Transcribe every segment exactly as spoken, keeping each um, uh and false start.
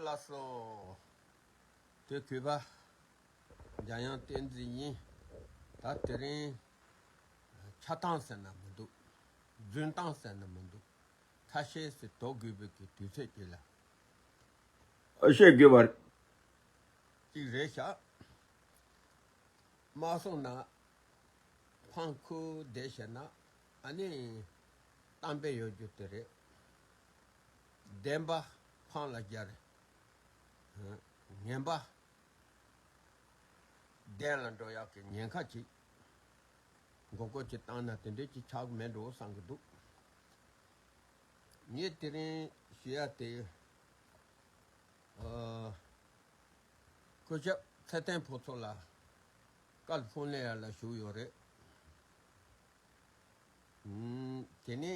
ལགས་སོ། དེ་གུས་པ་འཇམ་དབྱངས་བསྟན་འཛིན་ཡིན། ད་དེ་རིང་ཆགས་སྡང་ཟེར་ན་མི་འདུག་རྫུན་སྟངས་ཟེར་ན་མི་འདུག་ཁ་ཤས་སུ་དོ་དགོས་པའི་གི་དུས་ཚོད་ཅིག་ལ་བཤད་དགོས་པ་ཅིག་རེད་ཤག་མ་སོང་ན་ཕང་ཁུ་བསྡད་བྱས་ན་ཨ་ནི་གཏམ་དཔེ་ཡོད་རྒྱུ་དེ་རེད། བདེན་པ་ཕང་ལ་སྦྱར། ངན་པ་བདེན་ལ་འགྲོ་ཡག་གི་ཉེན་ཁ་ཅིག་མགོ་སྐོར་ཅིག་བཏང་ན་དེ་འདྲས་ཅིག་ཆགས་མེད་འགྲོ་བསམ་གི་འདུག་ངས་དེ་རིང་ཞུ་ཡ་དེ། ཨ། སྐུ་ཞབས་ཚེ་བརྟན་ཕུན་ཚོགས་ལ་བཀའ་ཕོག་ནས་ཡར་ལ་ཞུགས་ཡོད་རེད། ཨུམ། དེ་ནས་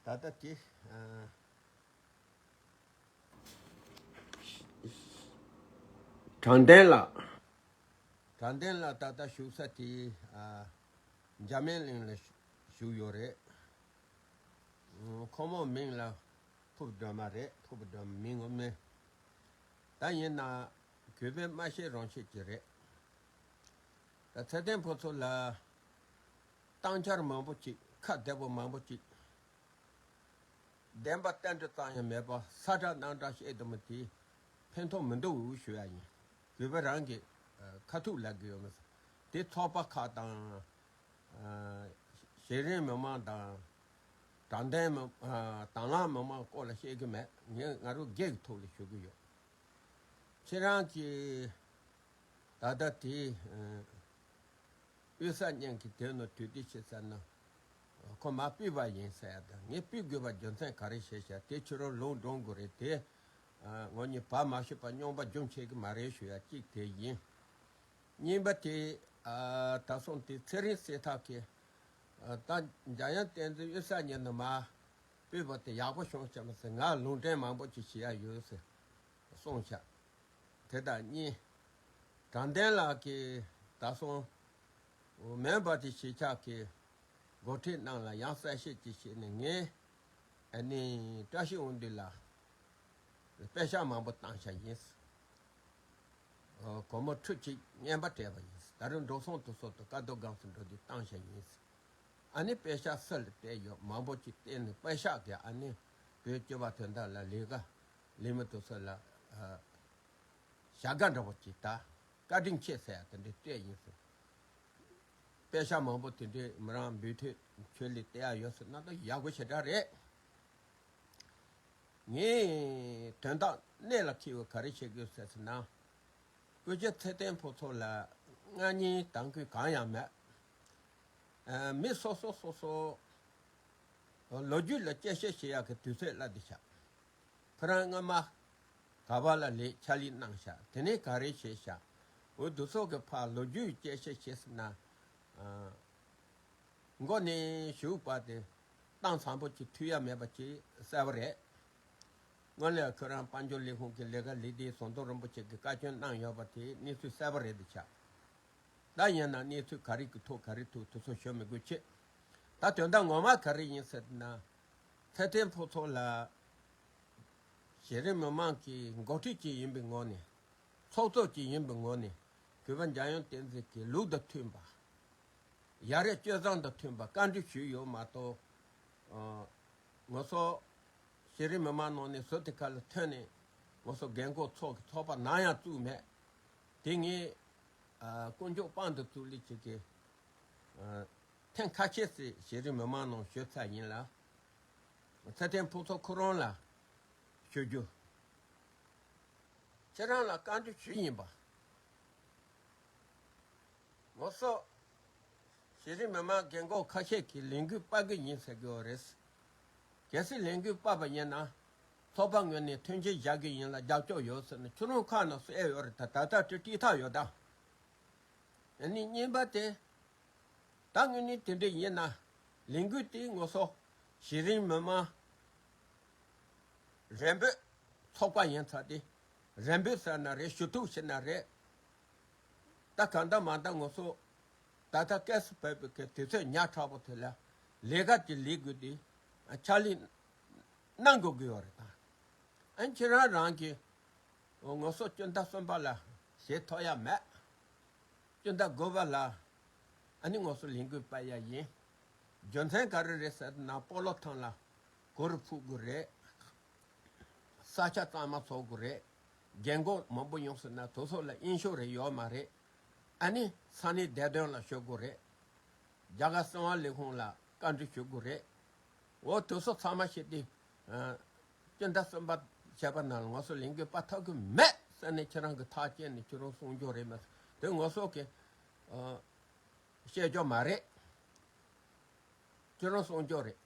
ད་ལྟ་དེ། ཨ། དྲང་བདེན་ལ། དྲང་བདེན་ལ་ད་ལྟ་བཞུགས་ས་དེ། ཨ། འཇམ་དབྱངས་གླིང་ལ་བཞུགས་ཡོད་རེད། ཁོ་མོ་མིང་ལ་ཕུར་བུ་སྒྲོལ་མ་རེད། ཕུར་བུ་སྒྲོལ་མ་མིང་ངོ་མ། ད་ཡིན་ན་གུས་པས་མ་ཤེས་རང་ཤེས་ཀྱི་རེད། ད་ཚེ་བརྟན་ཕུན་ཚོགས་ལ་བཏང་འཆར་མང་པོ་ཅིག་ཁ་བདེ་པོ་མང་པོ་ཅིག་བདེན་པ་གཏན་དུ་བཏང་ཡང་མེད་པ་ས་ཁྲ་གནམ་ཁྲ་བཤད་དུ་མི་དེ་ཕན་ཐོགས་མི་འདུག་ཞུ་ཡ་ཡིན། གུས་པ་རང་གི་ཁ་ཐུག་ལབ་གི་ཡོད་མ་རེད། དེ་ཚོགས་པ་ཁག་དང་། གཞི་རིམ་མི་མང་དང་། དྲང་བདེན་མི། དྭང་བླངས་མི་མང་སྐོར་ལ་བཤད་གི་མེད། ངས་ང་རང་སྒེར་གྱི་ཐོག་ལ་ཞུ་གི་ཡོད། ཁྱེད་རང་གིས་ད་ལྟ་དེ་དབུས་ས་གཉན་གྱི་དེ་ནང་དུས་དེ་ཕྱི་ས་ན་ཁོ་མ་ཕུད་པ་ཡིན་ཟེར་ཡ་དང་། ངས་ཕུད་དགོས་པ་རྒྱུ་མཚན་ག་རེ་བཤད་བྱ་དེ་ཁྱེད་རང་ལུང་འདྲེན་དགོས་རེད་དེ། ངོ་གཉིས་བག་མ་ཞུས་པ་རྙོག་པ་རྒྱུན་ཆད་གི་མ་རེད་ཞུ་ཡ་གཅིག་དེ་ཡིན། གཉིས་པ་དེ། ད་སོང་དེ་ཚེ་རིང་སྲས་ཐར་གྱིས། ད་འཇམ་དབྱངས་བསྟན་འཛིན་དབུས་ས་གཉན་ནས་མར་ཕུད་པ་དེ་ཡག་པོ་བྱུང་ཤག་མ་ཟད་ང་ལུང་འདྲེན་མང་པོ་ཅིག་བྱེད་ཡ་ཡོད་ཟེར་གསུངས་ཤག་དེ་དང་གཉིས། དྲང་བདེན་ལགས་ཀྱིས་ད་སོང་མེམ་བར་དེ་གཞིས་ཆགས་ཀྱི་འགོ་ཁྲིད་རྣམས་ལ་ཡང་གསལ་བཤད་ཅིག་བྱས་ནས། ངས་ཨ་ནི་བཀྲ་ཤིས་དབང་འདུས་ལ་པེ་ཤག་མང་པོ་བཏང་བཞག་ཡིན། སྒོར་མོ་ཁྲི་གཅིག་རྔན་པ་སྤྲད་པ་ཡིན། ད་རུང་འགྲོ་སོང་དུ་སོགས་དུ་ཀ་རྡོར་སྒང་སུ་འགྲོ་དུས་བཏང་བཞག་ཡིན། ཨ་ནི་པེ་ཤག་སུ་ལ་སྤྲད་ཡོད་མང་པོ་ཅིག་བལྟས་ནས། པེ་ཤག་གིས་ཨ་ནི་བོད་སྐྱོབ་པ་དོན་དག་ལ་ལས་ཀ་ལས་མི་དེ་ཚོ་ལ་བྱ་དགའ་འདྲ་པོ་ཅིག་དང་བཀའ་དྲིན་ཆེ་ཟེར་ཡ་དེ་འདྲ་སྤྲད་ཡིན་ཟེར། པེ་ཤག་མང་པོ་དེ་འདྲའི་མི་རང་འབུལ་ཐོས་ཆོས་ལས་སྟེར་ཡ་ཡོད་ཟེར་ན་ད་ཡག་པོ་ཞེ་དྲག་རེད། ངས་དོན་དག་གནད་ལ་འཁེལ་བ་ག་རེ་བཤད་དགོས་ཟེར་ཟེར་ན། སྐུ་ཞབས་ཚེ་བརྟན་ཕུན་ཚོགས་ལ་མངའ་བརྙེས་དང་སྐུལ་གང་ཡང་མེད། ཨ། མི་སོ་སོ་སོ་སོ་ལོ་རྒྱུས་ལ་དཔྱད་ཞིབ་བྱེད་ཡག་གི་དུས་ཚོད་སླ་བསྡད་ཤག་ཁོ་རང་སྔ་མ་ག་པ་ལ་ལས་ཕྱག་ལས་གནང་ཤག་དེ་ནས་ག་རེ་བྱས་ཤག་འོ་འདི་ཚོ་གི་ཕར་ལོ་རྒྱུས་དཔྱད་ཞིབ་བྱས་ཟིན་ན། ཨ། མགོ་ནས་གཞུག་བར་དེ་གཏམ་བཟང་པོ་ཅིག་ཐོས་ཡ་མེད་པ་ཅིག་གསལ་པོ་རེད། སྔོན་ལ་ཁོ་རང་དཔལ་འབྱོར་ལས་ཁུངས་ཀྱི་ལས་ཀ་ལས་དེ་ཟམ་གདོང་རིན་པོ་ཆེ་གིས་བཀའ་བཀྱོན་གནང་ཡོད་པ་དེ་གནས་ཚུལ་གསལ་པོ་རེད་འདུག་ཤག་ད་ཡིན་ན་གནས་ཚུལ་ག་རེ་གི་ཐོག་ག་རེ་ཐོག་དེ་ཚོ་ཞུ་མི་དགོས་ཆེ། ད་དོན་དག་ངོ་མ་ག་རེ་ཡིན་ཟེར་ན། ཚེ་བརྟན་ཕུན་ཚོགས་ལ་གཞི་རིམ་མི་མང་གི་འགོ་ཁྲིད་ཅིག་ཡིན་པའི་ངོས་ནས། ཚོགས་གཙོ་ཅིག་ཡིན་པའི་ངོས་ནས། གུས་པ་འཇམ་དབྱངས་བསྟན་འཛིན་གྱི་ལུགས་དང་མཐུན་པ། ཡ་རབས་སྤྱོད་བཟང་དང་མཐུན་པ་བཀའ་འདྲི་ཞུས་ཡོད་མ་གཏོགས། ཨ། ང་ཚོ་གཞི་རིམ་མི་མང་ནང་ནས་ཟུར་དེ་ཁ་ལ་ཐོན་ནས་ང་ཚོ་རྒན་འཁོགས་ཚོགས་ཀྱི་ཚོགས་པ་ནང་ཡང་བཙུགས་མེད། དེ་ངས། ཨ། དཀོན་མཆོག་དཔང་དུ་བཙུགས་ལས་བྱེད་ཀྱི། ཨ། ཐེངས་ཁ་ཤས་ཤིག་གཞི་རིམ་མི་མང་ནང་ཞུས་ཚར་ཡིན་ལ། ཚེ་བརྟན་ཕུན་ཚོགས་ཁོ་རང་ལ་ཞུ་རྒྱུ། ཁྱེད་རང་ལ་བཀའ་འདྲི་ཞུས་ཡིན་པ། ང་ཚོ་གཞི་རིམ་མི་མང་རྒན་འཁོགས་ཁ་ཤས་ཀྱིས་ལས་འགུལ་སྤར་གི་ཡིན་ཟེར་གི་ཡོད་རེད། གལ་སྲིད་ལས་འགུལ་སྤར་བ་ཡིན་ན། ཚོགས་པ་ངོས་ནས་མཐུན་རྐྱེན་བཞག་གི་ཡིན་ལ་རྒྱབ་སྐྱོར་ཡོད་ཟེར་ནས་ཁྱོད་རང་ཁ་ནས་གསུངས་ཡོད་རེད། ད་ད་ལྟ་དེ་ཀྲིག་ཐག་ཡོད་ད། ཨ་ནི་གཉིས་པ་དེ། ད་དངོས་གནས་དེ་འདྲ་ཡིན་ན། ལས་འགུལ་དེ་ང་ཚོ་གཞི་རིམ་མི་མང་རེ་འབོད་ཚོགས་པ་ཡིན་ཚར་ཏེ། རེ་འབོད་ཟེར་ན་རེད། ཞུ་གཏུག་བྱས་ན་རེད། ད་གང་ལྟར་མ་ལྟར་ང་ཚོ་ད་ལྟ་སྐབས་སུ་བབས་པའི་གི་དུས་ཚོད་ཉག་ཕྲ་པོ་དེ་ལ་ལས་ཀ་དེ་ལས་དགོས་ཏེ་ཕྱག་ལས་གནང་དགོས་ཀྱི་ཡོད་རེད་ད། ཨ་ཁྱེད་རང་རང་གི་ངོ་སོ་སྤྱི་ཟླ་གསུམ་པ་ལ་བྱེད་ཐུབ་ཡ་མེད། སྤྱི་ཟླ་དགུ་པ་ལ་ཨ་ནི་ངོ་སོ་ལས་འགུལ་སྤེལ་ཡ་ཡིན། རྒྱུ་མཚན་ག་རེ་རེད་ཟེར་ན་སྤོ་ལོ་ཐང་ལ་གུར་ཕུབ་དགོས་རེད། ས་ཆ་གཙང་མ་བཟོ་དགོས་རེད། རྒན་གོག་མང་པོ་ཡོང་སོང་ན་དེ་ཚོ་ལ་དབྱིན་ཤོག་རེ་ཡོད་མ་རེད། ཨ་ནི་ས་གནས་བདེ་དོན་ལ་ཞུ་དགོས་རེད། རྒྱ་གར་སྲིད་དབང་ལས་ཁུངས་ལ་བཀའ་འདྲི་ཞུ་དགོས་རེད། འོ་དེ་ཚོ་ཚང་མ་བྱས་ཏེ། ཨ། སྤྱི་ཟླ་གསུམ་པ་བྱས་པ་ནང་ལ་ང་ཚོ་ལས་འགུལ་སྤེལ་ཐུབ་ཀྱི་མེད་ཟེར་ནས་ཁྱེད་རང་གི་ཐག་བཅད་ནས་ཁྱེད་རང་གསུང་རྒྱུ་རེད་མ་གཏོགས་དེ་ང་ཚོ་གི་ཨ། བཤད་རྒྱུ་མ་རེད། ཁྱེད་རང་གསུང་རྒྱུ་རེད།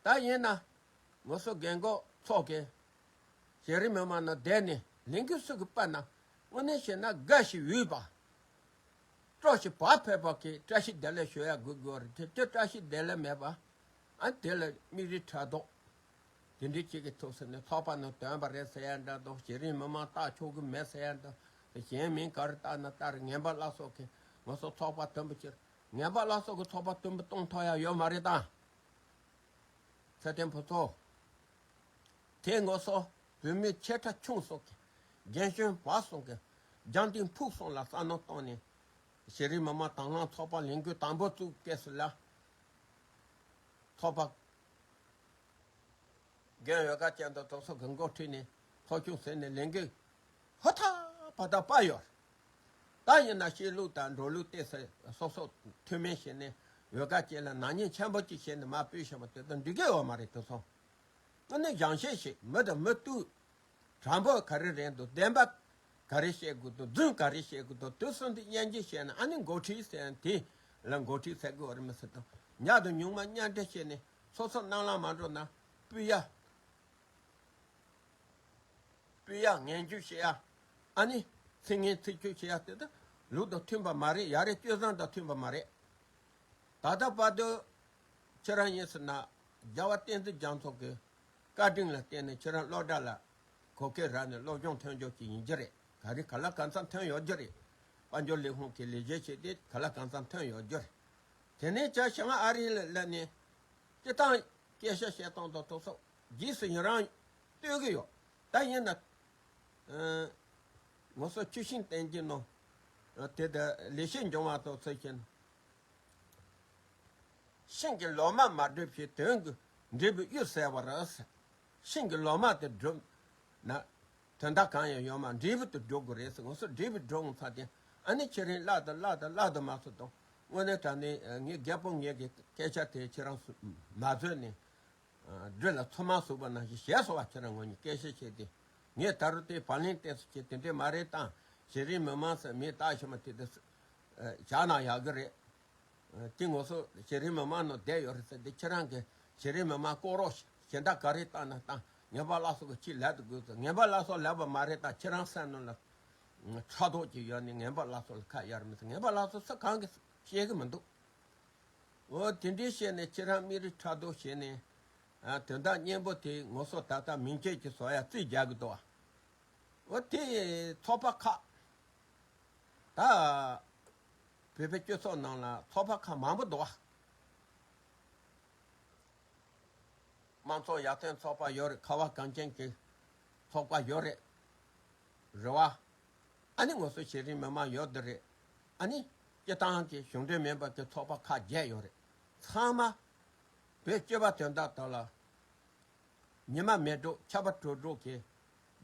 ད་ཡིན་ན་ང་ཚོ་རྒན་གོག་ཚོ་གི་གཞི་རིམ་མི་མང་ནང་བསྡད་ནས་ལས་འགུལ་སུ་གི་སྤེལ་ན་དངོས་གནས་བཤད་ན་དགའ་ཞིག་འོས་པ། སྤྲོ་ཞིག་བག་ཕེབས་པ་གི་བཀྲ་ཤིས་བདེ་ལེགས་ཞུ་ཡ་དགོས་དགོས་རེད་དེ་དེ་བཀྲ་ཤིས་བདེ་ལེགས་མེད་པ། ཨ་དེ་ལ་མིག་རིལ་ཕྲག་དོག་དེ་འདྲའི་ཅིག་གི་ཐུག་ཟེར་ནས་ཚོགས་པ་ནང་དོན་པ་རེད་ཟེར་ཡ་འདྲ་དང་གཞི་རིམ་མི་མང་བཏགས་ཆོག་གི་མེད་ཟེར་ཡ་འདྲ། གཞན་མིང་ག་རེ་བཏགས་ན་བཏགས་རེད། ངན་པ་བླ་སྲོག་གི་ང་ཚོ་ཚོགས་པ་དུམ་བུ་ཕྱིར་ངན་པ་བླ་སྲོག་གི་ཚོགས་པ་དུམ་བུ་གཏོང་ཐུབ་ཡ་ཡོད་མ་རེད་ད། ཚེ་བརྟན་ཕུན་ཚོགས། དེ་ངོ་སོ་བོད་མི་ཆེ་ཕྲ་ཆུང་སོགས་ཀྱི་རྒན་གཞོན་བར་གསུམ་གྱི་རྒྱང་ལྡན་ཕུགས་གསུམ་ལ་བསམ་མནོ་བཏང་ནས་གཞི་རིམ་མི་མང་དང་བླངས་ཚོགས་པ་ལས་འགུལ་དང་པོ་བཙུགས་སྐབས་སུ་ལ་ཚོགས་པ་རྒན་འོས་འགན་ཅན་དང་དེ་ཚོ་གི་འགོ་ཁྲིད་ནས་ཚོགས་ཆུང་ཟེར་ནས་ལས་འགུལ་ཧུར་ཐག་བར་ཐག་སྤེལ་ཡོད། ད་ཡིན་ན་ཤེས་ལུགས་དང་འགྲོ་ལུགས་བལྟས་ཚེ་སོ་སོ་མཐུན་མིན་བྱས་ནས་འོས་འགན་ཅན་ལ་ནག་ཉེས་ཆེན་པོ་ཅིག་བྱས་ནས་མར་སྤོས་བཞག་པ་དེ་དང་འགྲིག་གི་ཡོད་མ་རེད། དེ་ཚོ་དངོས་གནས་སྦྱང་བཤད་བྱེད་མི་དང་མི་བསྟུན། དྲང་པོ་ག་རེ་རེད་འདུག་བདེན་པ་ག་རེ་བཤད་དགོས་འདུག་རྫུན་ག་རེ་བཤད་དགོས་འདུག་དེ་ཚོ་འདི་སྙན་འཇེབས་བཤད་ན་ཨ་ནི་འགོ་ཁྲིད་ཟེར་ཡང་དེ་ལ་འགོ་ཁྲིད་ཟེར་དགོས་རེད་མི་ཟེར་དང་ཉག་དང་ཉུང་མ་མཉམ་འབྲེལ་བྱས་ནས་སོ་སོ་རྣམ་ལ་མ་འགྲོ་ན་སྤུས་ཡ། སྤུས་ཡ་ངན་ཇུས་བྱེད་ཡ། ཨ་ནི་ཚིག་ངན་ཚིག་སྐྱོན་བྱེད་ཡ་དེ་དག་ལུགས་དང་མཐུན་པ་མ་རེད། ཡ་རེད་སྤྱོད་བཟང་དང་མཐུན་པ་མ་རེད། ད་ལྟ་བར་དུ་ཁྱེད་རང་ཡིན་ཟེར་ན་རྒྱལ་བ་བསྟན་འཛིན་རྒྱ་མཚོ་གི་བཀའ་དྲིན་ལ་བརྟེན་ནས་ཁྱེད་རང་སློབ་གྲྭ་ལ་གོ་སྐབས་རག་ནས་སློབ་སྦྱོང་ཐོན་རྒྱུ་ཅིག་ཡིན་རྒྱུ་རེད། ག་རེ་ག་ལ་གང་འཚམ་ཐོན་ཡོད་རྒྱུ་རེད། དཔལ་འབྱོར་ལས་ཁུངས་ཀྱི་ལས་བྱེད་བྱས་ཏེ་ག་ལ་གང་འཚམ་ཐོན་ཡོད་རྒྱུ་རེད། དེ་ནས་བྱ་ཞིང་ཨ་རི་ལ་སླེབས་ནས་སྤྱི་བཏང་སྐད་ཆ་བཤད་སྟངས་དང་ཐུགས་སོགས་རྗེས་སུ་ཡི་རང་ལྟོས་ཀྱི་ཡོད། ད་ཡིན་ན་ཨ་ངོ་སོ་ཆུ་ཤིང་བསྟན་གྱི་ནོ། དེ་ལྟར་ལེགས་བཤད་འབྱུང་བ་དང་ཚུལ་ཁྱེད་ཤིང་གི་ལོ་མ་མ་བསྒྲུབས་ཤིང་དོན་གྱི་འབྲས་བུ་གཡུར་ཟ་བར། ཤིང་གི་ལོ་མ་དེ་བསྒྲུབས་ན་དོན་དག་གང་ཡང་ཡོད་མ། འབྲས་བུ་དེ་སྒྲུབ་དགོས་རེད་ཟེར། ང་ཚོ་འབྲས་བུ་སྒྲུབ་ཚར་ཏེ་ཨ་ནི་ཁྱེད་རང་བརླག་དང་བརླག་དང་བརླག་དང་མ་སོང་དང་། དངོས་གནས་དྲང་གནས་ངའི་རྒད་པོ་ངེད་ཀྱི་སྐད་ཆ་དེ་ཁྱེད་རང་ཚོ་མ་བཟོད་ནས་སྦྲུལ་ལ་ཚོད་མ་ཟུག་པ་ནང་བཞིན་བྱས་སོང་བ། ཁྱེད་རང་ངོ་ཉིད་སྐད་ཆ་བཤད་དེ། ངས་ད་རུང་དེ་བར་ལན་བསྟན་སོང་ཅེས་དེ་འདྲས་མ་རེད་དང་། གཞི་རིམ་མི་མང་ཟེར་མིང་བཏགས་ཤིག་མ་དེ་དེ་བཞག་ན་ཡག་གི་རེད། དེ་ང་ཚོ་གཞི་རིམ་མི་མང་ནང་བསྡད་ཡོད་རེད་ཟེར་ཏེ་ཁྱེད་རང་གིས་གཞི་རིམ་མི་མང་བསྐོ་རོགས་ཞེ་དྲག་ག་རེ་བཏང་ན་བཏང་། ངན་པ་བླ་སྲོག་གི་ཅི་ལབ་དགོས་ཟེར། ངན་པ་བླ་སྲོག་ལབ་པ་མ་རེད་ད། ཁྱེད་རང་སེམས་ནང་ལ་ཕྲག་དོག་ཅིག་ཡོད་ནས་ངན་པ་བླ་སྲོག་ལ་ཁ་གཡར་མི་ཟེར། ངན་པ་བླ་སྲོག་སུ་གང་གིས་བཤད་གི་མི་འདུག་འོ་དེ་འདྲའི་བཤད་ནས་ཁྱེད་རང་མིག་རིལ་ཕྲག་དོག་བྱས་ནས་ཨ་དོན་དག་སྙན་པོ་དེ་ངོ་སོ་ད་ལྟ་མིང་ཆད་ཀྱི་བཟོ་ཡ་རྩིས་རྒྱག་གི་འདུག་བ། འོ་དེ་ཚོགས་པ་ཁག་ད་བོད་པའི་སྤྱི་ཚོགས་ནང་ལ་ཚོགས་པ་ཁག་མང་པོ་འདུག་བ། དམངས་གཙོ་ཡར་ཐོན་ཚོགས་པ་ཡོད་རེད། ཁ་བ་གངས་ཅན་གྱི་ཚོགས་པ་ཡོད་རེད། རེད་བ། ཨ་ནི་ང་ཚོ་གཞི་རིམ་མི་མང་ཡོད་དེ་རེད། ཨ་ནི་སྤྱི་བཏང་གི་གཞུང་འབྲེལ་མིན་པ་གི་ཚོགས་པ་ཁག་བརྒྱད་ཡོད་རེད། ཚང་མ་བོད་སྤྱི་པའི་དོན་དག་དག་ལ་ཉི་མ་མེད་འགྲོ་ཆར་པ་དྲོ་འགྲོ་གི་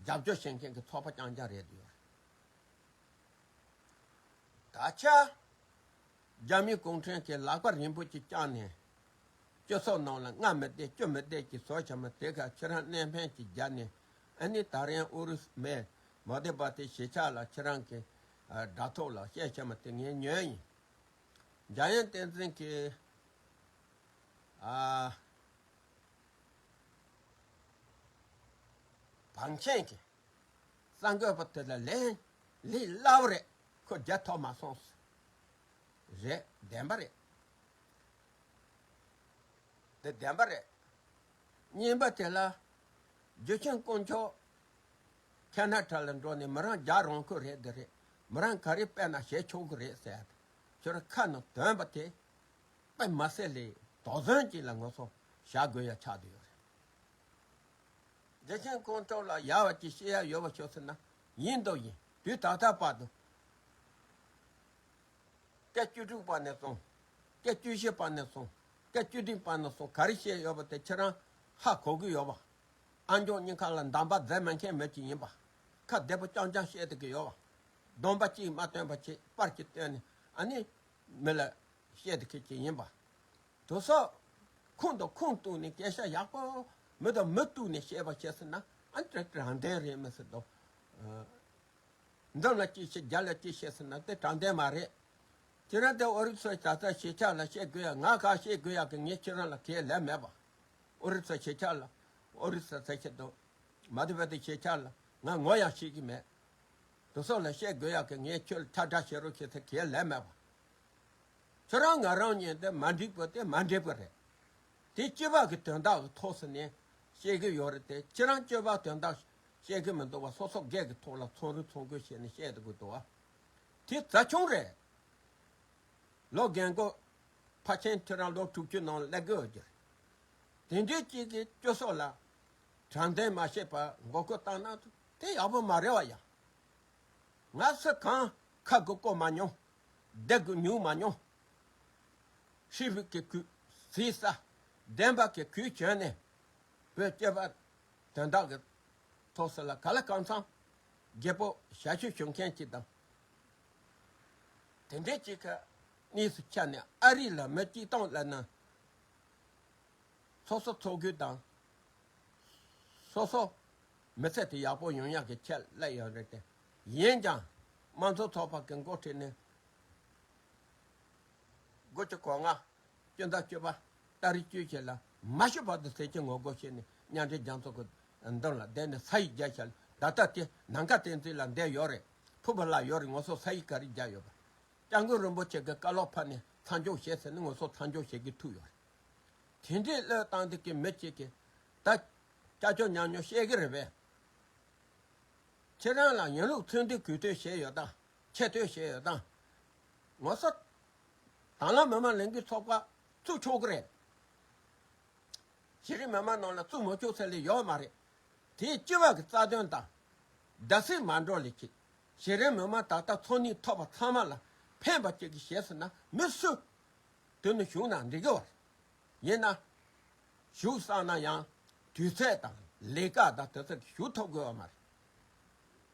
རྒྱབ་སྐྱོར་བྱེད་མཁན་གྱི་ཚོགས་པ་རྐྱང་རྐྱང་རེད་ཡོད་རེད། ད་ཆ་རྒྱ་མི་གུང་ཁྲན་གྱིས་ལག་པ་རིང་པོ་ཅིག་བརྐྱངས་ནས་སྤྱི་ཚོགས་ནང་ལ་སྔ་མི་བསྡད་ཅུ་མི་བསྡད་ཀྱི་བཟོ་བྱ་མ་དེ་ག་ཁྱེད་རང་གནས་སྨན་ཅིག་བརྒྱབ་ནས་ཨ་ནི་ད་རིང་ཨུ་རུ་སུ་མེད་མོ་དེ་པ་དེ་གཞིས་ཆགས་ལ་ཁྱེད་རང་གི་དྲ་ཐོག་ལ་བཤད་བྱ་མ་དེ་ངས་ཉོས་ཡིན། འཇམ་དབྱངས་བསྟན་འཛིན་གྱིས་ཨ་བང་ཆེན་གྱི་གསར་འགོད་པ་དེ་ལ་ལན་ལས་སླ་བོ་རེད། ཁོ་རྒྱལ་ཐོབ་མ་སོང་། རེད། བདེན་པ་རེད། དེ་བདེན་པ་རེད། གཉིས་པ་དེ་ལ་རྒྱུ་ཆེན་དཀོན་མཆོག་ཁེ་ན་ཊ་ལ་འགྲོ་ནས་མི་རང་རྒྱག་རང་ཁུལ་རེད་དེ་རེད། མི་རང་ག་རེ་དཔེ་ན་བྱེད་ཆོག་གི་རེད་ཟེར། ཁྱོད་རང་ཁ་ནང་དོན་པ་དེ་དཔེ་མ་སྲིད་ལས་དོགས་ཟོན་ཅིག་ལ་ངོ་སོ་བཞག་དགོས་ཡ་ཆགས་བསྡད་ཡོད་རེད། འདི་ཕྱིན་ཁོང་ཚོ་ལ་ཡག་པ་ཅིག་བཤད་ཡ་ཡོད་པ་ཤོད་ཟེར་ན། ཡིན་དང་ཡིན། དུས་ད་ལྟ་བར་དུ། སྐད་བཅུ་དྲུག་པ་ནས་བཟུང་། སྐད་བཅུ་བཞི་པ་ནས་བཟུང་། སྐད་བཅུ་བདུན་པ་ནས་བཟུང་ག་རེ་བཤད་ཡོད་པ་དེ་ཁྱེད་རང་ཧ་གོ་གི་ཡོད་པ། ཨ་མཆོག་གཉིས་ཀ་ལ་འདམ་པ་རྫས་མེད་མཁན་མི་ཅིག་ཡིན་པ། ཁ་བདེ་པོ་རྐྱང་རྐྱང་བཤད་བསྡད་ཀྱི་ཡོད་པ། སྡོམ་པ་གཅིག་མ་བཏོན་པ་བྱས་པར་གྱིས་བཏོན་ནས་ཨ་ནི་མི་ལ་བཤད་བསྡད་མཁན་ཅིག་ཡིན་པ། དེ་སོགས་ཁུངས་དང་ཁུངས་གཏུགས་ནས་སྐད་ཆ་ཡག་པོ། མི་དང་མི་གཏུགས་ནས་བཤད་པ་བྱས་ཟེར་ན་ཨ་ནི་དྲང་བདེན་རེད་མི་སྲིད་དོ། འདི་ལ་ཅི་བཤད་རྒྱ་ལ་ཅི་བཤད་ཟེར་ན་དེ་དྲང་བདེན་མ་རེད། ཁྱེད་རང་དེ་ཨོ་རིག་སོགས་ད་ལྟ་གཞིས་ཆགས་ལ་བཤད་དགོས་ཡ། ང་ག་བཤད་དགོས་ཡ་གི་ངས་ཁྱེད་རང་ལ་གལ་ལས་མེད་པ། ཨོ་རིག་སོགས་གཞིས་ཆགས་ལ། ཨོ་རིག་སོགས་ཟེར་ཆེད་དུ། མ་དེ་བས་དེ་གཞིས་ཆགས་ལ་ང་ངོ་ཡང་ཤེས་ཀྱི་མེད། དེ་སོགས་ལ་བཤད་དགོས་ཡ་གི་ངས་ཁྱོད་ལ་ཁྱབ་བསྒྲགས་བྱེད་རོགས་བྱེད་ཟེར་གལ་ལས་མེད་པ། ཁྱོད་རང་ང་རང་གཉིས་དེ་མ་འགྲིག་པ་དེ་མ་འགྲིག་པ་རེད། དེ་སྤྱི་པ་གི་དོན་དག་གི་ཐོག་སུ་ནས་བཤད་གི་ཡོད་རེད་དེ། ཁྱེད་རང་སྤྱི་པ་དོན་དག་བཤད་གི་མི་འདུག་བ། སོ་སོ་སྒེར་གི་ཐོག་ལ་ཚོང་རུ་ཚོང་གོས་བྱས་ནས་བཤད་དུ་གི་འདུག་བ། དེ་རྩ་ཆུང་རེད། ལོ་རྒན་གོག་ཕལ་ཆེན་ཁྱེད་རང་ལོ་དྲུག་ཅུ་ནང་སླེབས་གི་ཡོད་ཀྱི་རེད། དེ་འདྲའི་གཅིག་གི་སྤྱི་ཚོགས་ལ་དྲང་བདེན་མ་བཤད་པ་མགོ་སྐོར་བཏང་ན་དེ་ཡག་པོ་མ་རེད་བ་ཡ། ང་སུ་གང་ཁ་གི་བསྐོར་མ་མྱོང་། སྡེ་གི་ཉུག་མ་མྱོང་། ཧྲིལ་བུ་གི་གུས་ཟིག་ས། བདེན་པ་གི་གུས་གྱོན་ནས་བོད་སྐྱོབ་པ་དོན་དག་གི་ཐོག་སུ་ལ་ག་ལ་གང་འཚམ་རྒྱལ་པོ་ཞབས་ཞུ་ཞུ་མཁན་གཅིག་དང་། དེ་འདྲའི་གཅིག་གི་གནས་སུ་ཆགས་ནས་ཨ་རི་ལ་མི་གཅིག་སྟོང་ལ་ན། སོ་སོ་ཚོགས་ཁུར་དང་། སོ་སོ་མི་ཚེ་དེ་ཡག་པོ་ཡོང་ཡག་གི་ཆེད་སླེབས་ཡོད་རེད་དེ། ཡིན་ཀྱང་དམངས་གཙོ་ཚོགས་པ་གི་འགོ་ཁྲིད་ནས་དགུ་བཅུ་གོ་ལྔ། སྤྱི་ཟླ་བཅུ་པ་ཏ་རིག་བཅུ་བཞི་ལ་མ་ཤི་བར་དུ་ཟས་ཀྱི་ངོ་རྒོལ་བྱས་ནས་མཉམ་འབྲེལ་རྒྱལ་ཚོགས་ཀྱི་མདུན་ལ་བསྡད་ནས་ས་ཡིག་བརྒྱབ་ཤག་ད་ལྟ་དེ་ནམ་མཁའ་བསྟན་འཛིན་ལ་བསྡད་ཡོད་རེད། ཕུར་བུ་ལ་ཡོད་རེད། ང་ཚོ་ས་ཡིག་ག་རེ་བརྒྱབ་ཡོད་པ། སྐྱབས་མགོན་རིན་པོ་ཆེ་གི་བཀའ་སློབ་ཕར་ནས་མཚམས་འཇོག་བྱེད་ཟེར་ནས་ང་ཚོ་མཚམས་འཇོག་བྱེད་ཀྱི་ཐུག་ཡོད་རེད། དེ་འདྲའི་བློས་བཏང་དེ་གི་མི་གཅིག་གིས་ད་ཀྱག་ཀྱོག་ཉག་ཉོག་བཤད་གི་རེད་པས། ཁྱེད་རང་ལ་ཡིན་ལུགས་ཚུལ་འདི་གུས་བསྟོད་བྱས་ཡོད་དང་ཆེ་བསྟོད་བྱས་ཡོད་དང་། ང་ཚོ་དང་བླངས་མི་མང་ལས་འགུལ་ཚོགས་པ་བཙུགས་ཆོག་གི་རེད། གཞི་རིམ་མི་མང་ནང་ལ་བཙུགས་མ་ཆོག་ཟེར་ལེ་ཡོད་མ་རེད། དེའི་སྤྱི་བ་གི་རྩ་དོན་དང་། བརྡ་སེམས་མ་འགྲོ་ལེ་ཅིག་གཞི་རིམ་མི་མང་ད་ལྟ་འཚོ་གནས་ཐོབ་པ་ཚང་མ་ལ་ཕན་པ་ཅིག་གི་བྱས་ཟེར་ན་མི་སུ། དེ་ནི་བྱུང་ན་འགྲིག་གི་བར། ཡིན་ན། བཞུགས་བསམ་ན་ཡང་དུས་ཚོད་དང་ལས་ཀ་དང་དེ་ཚོ་བཞུགས་ཐུབ་དགོས་བ་མ་རེད།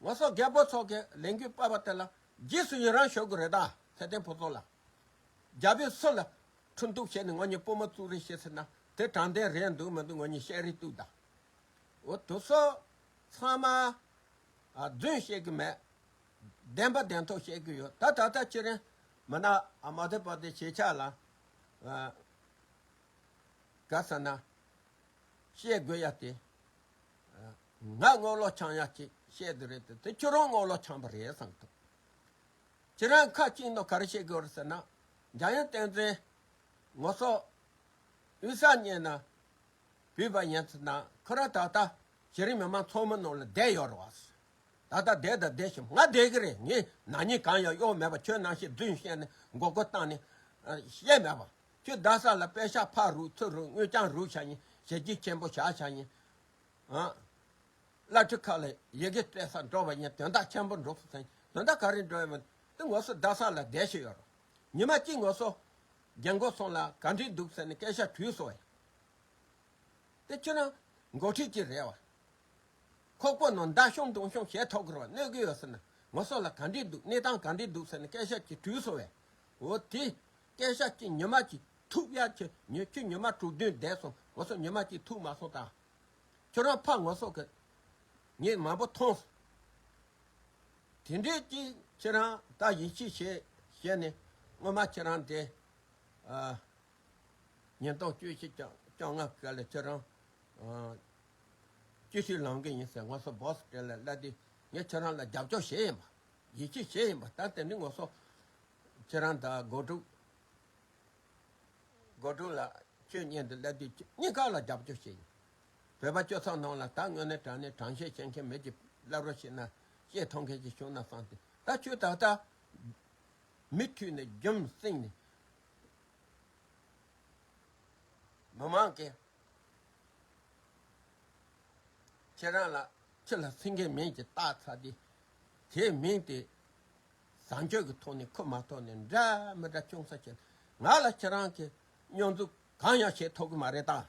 ང་ཚོ་རྒད་པོ་ཚོ་གི་ལས་འགུལ་སྤེལ་བ་དེ་ལ་རྗེས་སུ་ཡི་རང་ཞུ་དགོས་རེད་ད། ཚེ་བརྟན་ཕུན་ཚོགས་ལགས། རྒྱ་བོད་སུ་ལ་འཁྲུན་གཏུག་བྱས་ནས་ངོ་གཉིས་དཔོན་མོ་བཙུགས་རེས་བྱེད་ཟེར་ན་དེ་དྲང་བདེན་རེད་འདུག་མི་འདུག་ངོ་གཉིས་བཤད་རེས་གཏུག་ད། འོ་དེ་ཚོ་ཚང་མ་རྫུན་བཤད་གི་མེད། བདེན་པ་བདེན་ཐོག་བཤད་གི་ཡོད། ད་ད་ལྟ་ཁྱེད་རང་མི་ན་མ་དེ་པ་དེ་བྱེད་ཆགས་ལ། ག་ཟེར་ན། བཤད་དགོས་ཡ་དེ། ང་རྔོག་ལོ་འཆང་ཡ་ཅིག་བཤད་དེ་རེད་དེ་དེ་ཁྱོད་རང་རྔོག་ལོ་འཆང་པ་རེད་བསམ་ཐུབ། ཁྱེད་རང་ཁ་གཅིག་ནོ་ག་རེ་བཤད་དགོས་རེད་ཟེར་ན། འཇམ་དབྱངས་བསྟན་འཛིན། ངོ་སོ། དབུས་ས་གཉེར་ན། བུས་པ་ཡིན་ཚེ་ན་ཁོ་རང་ད་ལྟ་གཞི་རིམ་མི་མང་ཚོགས་མི་ནང་ལ་བསྡད་ཡོད་རེད་བ། ད་ལྟ་བསྡད་དང་བསྡད་བཞིན་ང་བསྡད་གི་རེད། ངས་ན་ནིང་གང་ཡང་གཡོག་མེད་པ་ཁྱོད་ནང་བཞིན་རྫུན་བཤད་ནས་མགོ་སྐོར་བཏང་ནས་བཤད་མེད་པ། ཁྱོད་རྡ་ས་ལ་པེ་ཤག་ཕར་རུག་ཚུར་རུག་དངུལ་རྐྱང་རུག་བྱ་ཡིན། ཞེ་གཅིག་ཆེན་པོ་བྱ་བྱ་ཡིན། ཨ། བླ་སྤྲུལ་ཁ་ལ་ཡི་གེ་སྤྲད་ས་འགྲོ་བ་ཡིན། དོན་དག་ཆེན་པོ་འགྲོ་སོང་ཟེར། དོན་དག་ག་རེ་འགྲོ་ཡོད་མ་དེ་ངོ་སོ་རྡ་ས་ལ་བསྡད་ཤི་ཡོད་རོ། ཉི་མ་གཅིག་ངོ་སོ་རྒན་གོག་སོང་ལ་ག་འདྲས་འདུག་ཟེར་ནས་སྐད་ཆ་དྲིས་སོང་བས། དེ་ཁྱོད་རང་འགོ་ཁྲིད་ཅིག་རེད་བ། ཁོག་པ་ནང་མདའ་ཤོང་དུང་ཤོང་བྱས་ཐོག་གི་རོ་གནོད་གི་ཡོད་ཟེར་ན་ངོ་སོ་ལ་ག་འདྲས་འདུག་གནས་སྟངས་ག་འདྲས་འདུག་ཟེར་ནས་སྐད་ཆ་ཅིག་དྲིས་སོང་བས། འོ་དེ་སྐད་ཆ་ཅིག་ཉི་མ་ཅིག་ཐུག་ཡ་ཆེ་ཉི་ཁྱོད་ཉི་མ་དྲུག་བདུན་བསྡད་སོང་ངོ་སོ་ཉི་མ་ཅིག་ཐུག་མ་སོང་ད། ཁྱོད་རང་ཕ་ངོ་སོ་གི་ངས་མང་པོ་མཐོང་སོང་། དེ་འདྲས་ཀྱིས་ཁྱེད་རང་ད་ཡིད་ཆེས་བྱེད་བྱས་ནས་སྔོན་མ་ཁྱེད་རང་དེ་ཨ། ཉིས་སྟོང་བཅུ་བཞི་བཅོ་བཅོ་ལྔ་སྐབས་ལ་ཁྱེད་རང་ཨ། སྤྱི་འཐུས་ལངས་གི་ཡིན་ཟེར་ངོ་སོ་སྦོ་སི་ཊི་ལ་སླེབས་དུས་ངས་ཁྱེད་རང་ལ་རྒྱབ་སྐྱོར་བྱས་ཡིན་པ། ཡིད་ཆེས་བྱས་ཡིན་པ། ད་དེ་ནི་ངོ་སོ་ཁྱེད་རང་དང་སྒོ་ཕྲུག་སྒོ་ཕྲུག་ལ་ཁྱོད་གཉིས་འདི་སླེབས་དུས་གཉིས་ཀ་ལ་རྒྱབ་སྐྱོར་བྱས་ཡིན། བོད་པ་སྤྱི་ཚོགས་ནང་ལ་ད་དངོས་གནས་དྲང་གནས་དྲང་བཤད་བཤད་མཁན་མི་གཅིག་སླེབས་རོགས་བྱས་ན་བཤད་ཐུབ་མཁན་ཅིག་བྱུང་ན་བསམ་སྟེ་ད་ཁྱོད་ད་ལྟ་མི་མཐུད་ནས་རྒྱུ་མཚན་ནས་མི་མང་གིས་ ཁྱེད་རང་ལ་ཁྱེད་ལ་སེང་གེའི་མིང་ཅིག་བཏགས་ཚར་དུས། དེའི་མིང་དེ་བཟང་སྤྱོད་ཀྱི་ཐོག་ནས་ཁུར་མ་ཐོག་ནས་འདྲ་མི་འདྲ་ཅུང་ཟད་བྱས། ང་ལ་ཁྱེད་རང་གིས་སྙོན་འཛུགས་གང་ཡང་བྱེད་ཐུབ་ཀྱི་མ་རེད་ད།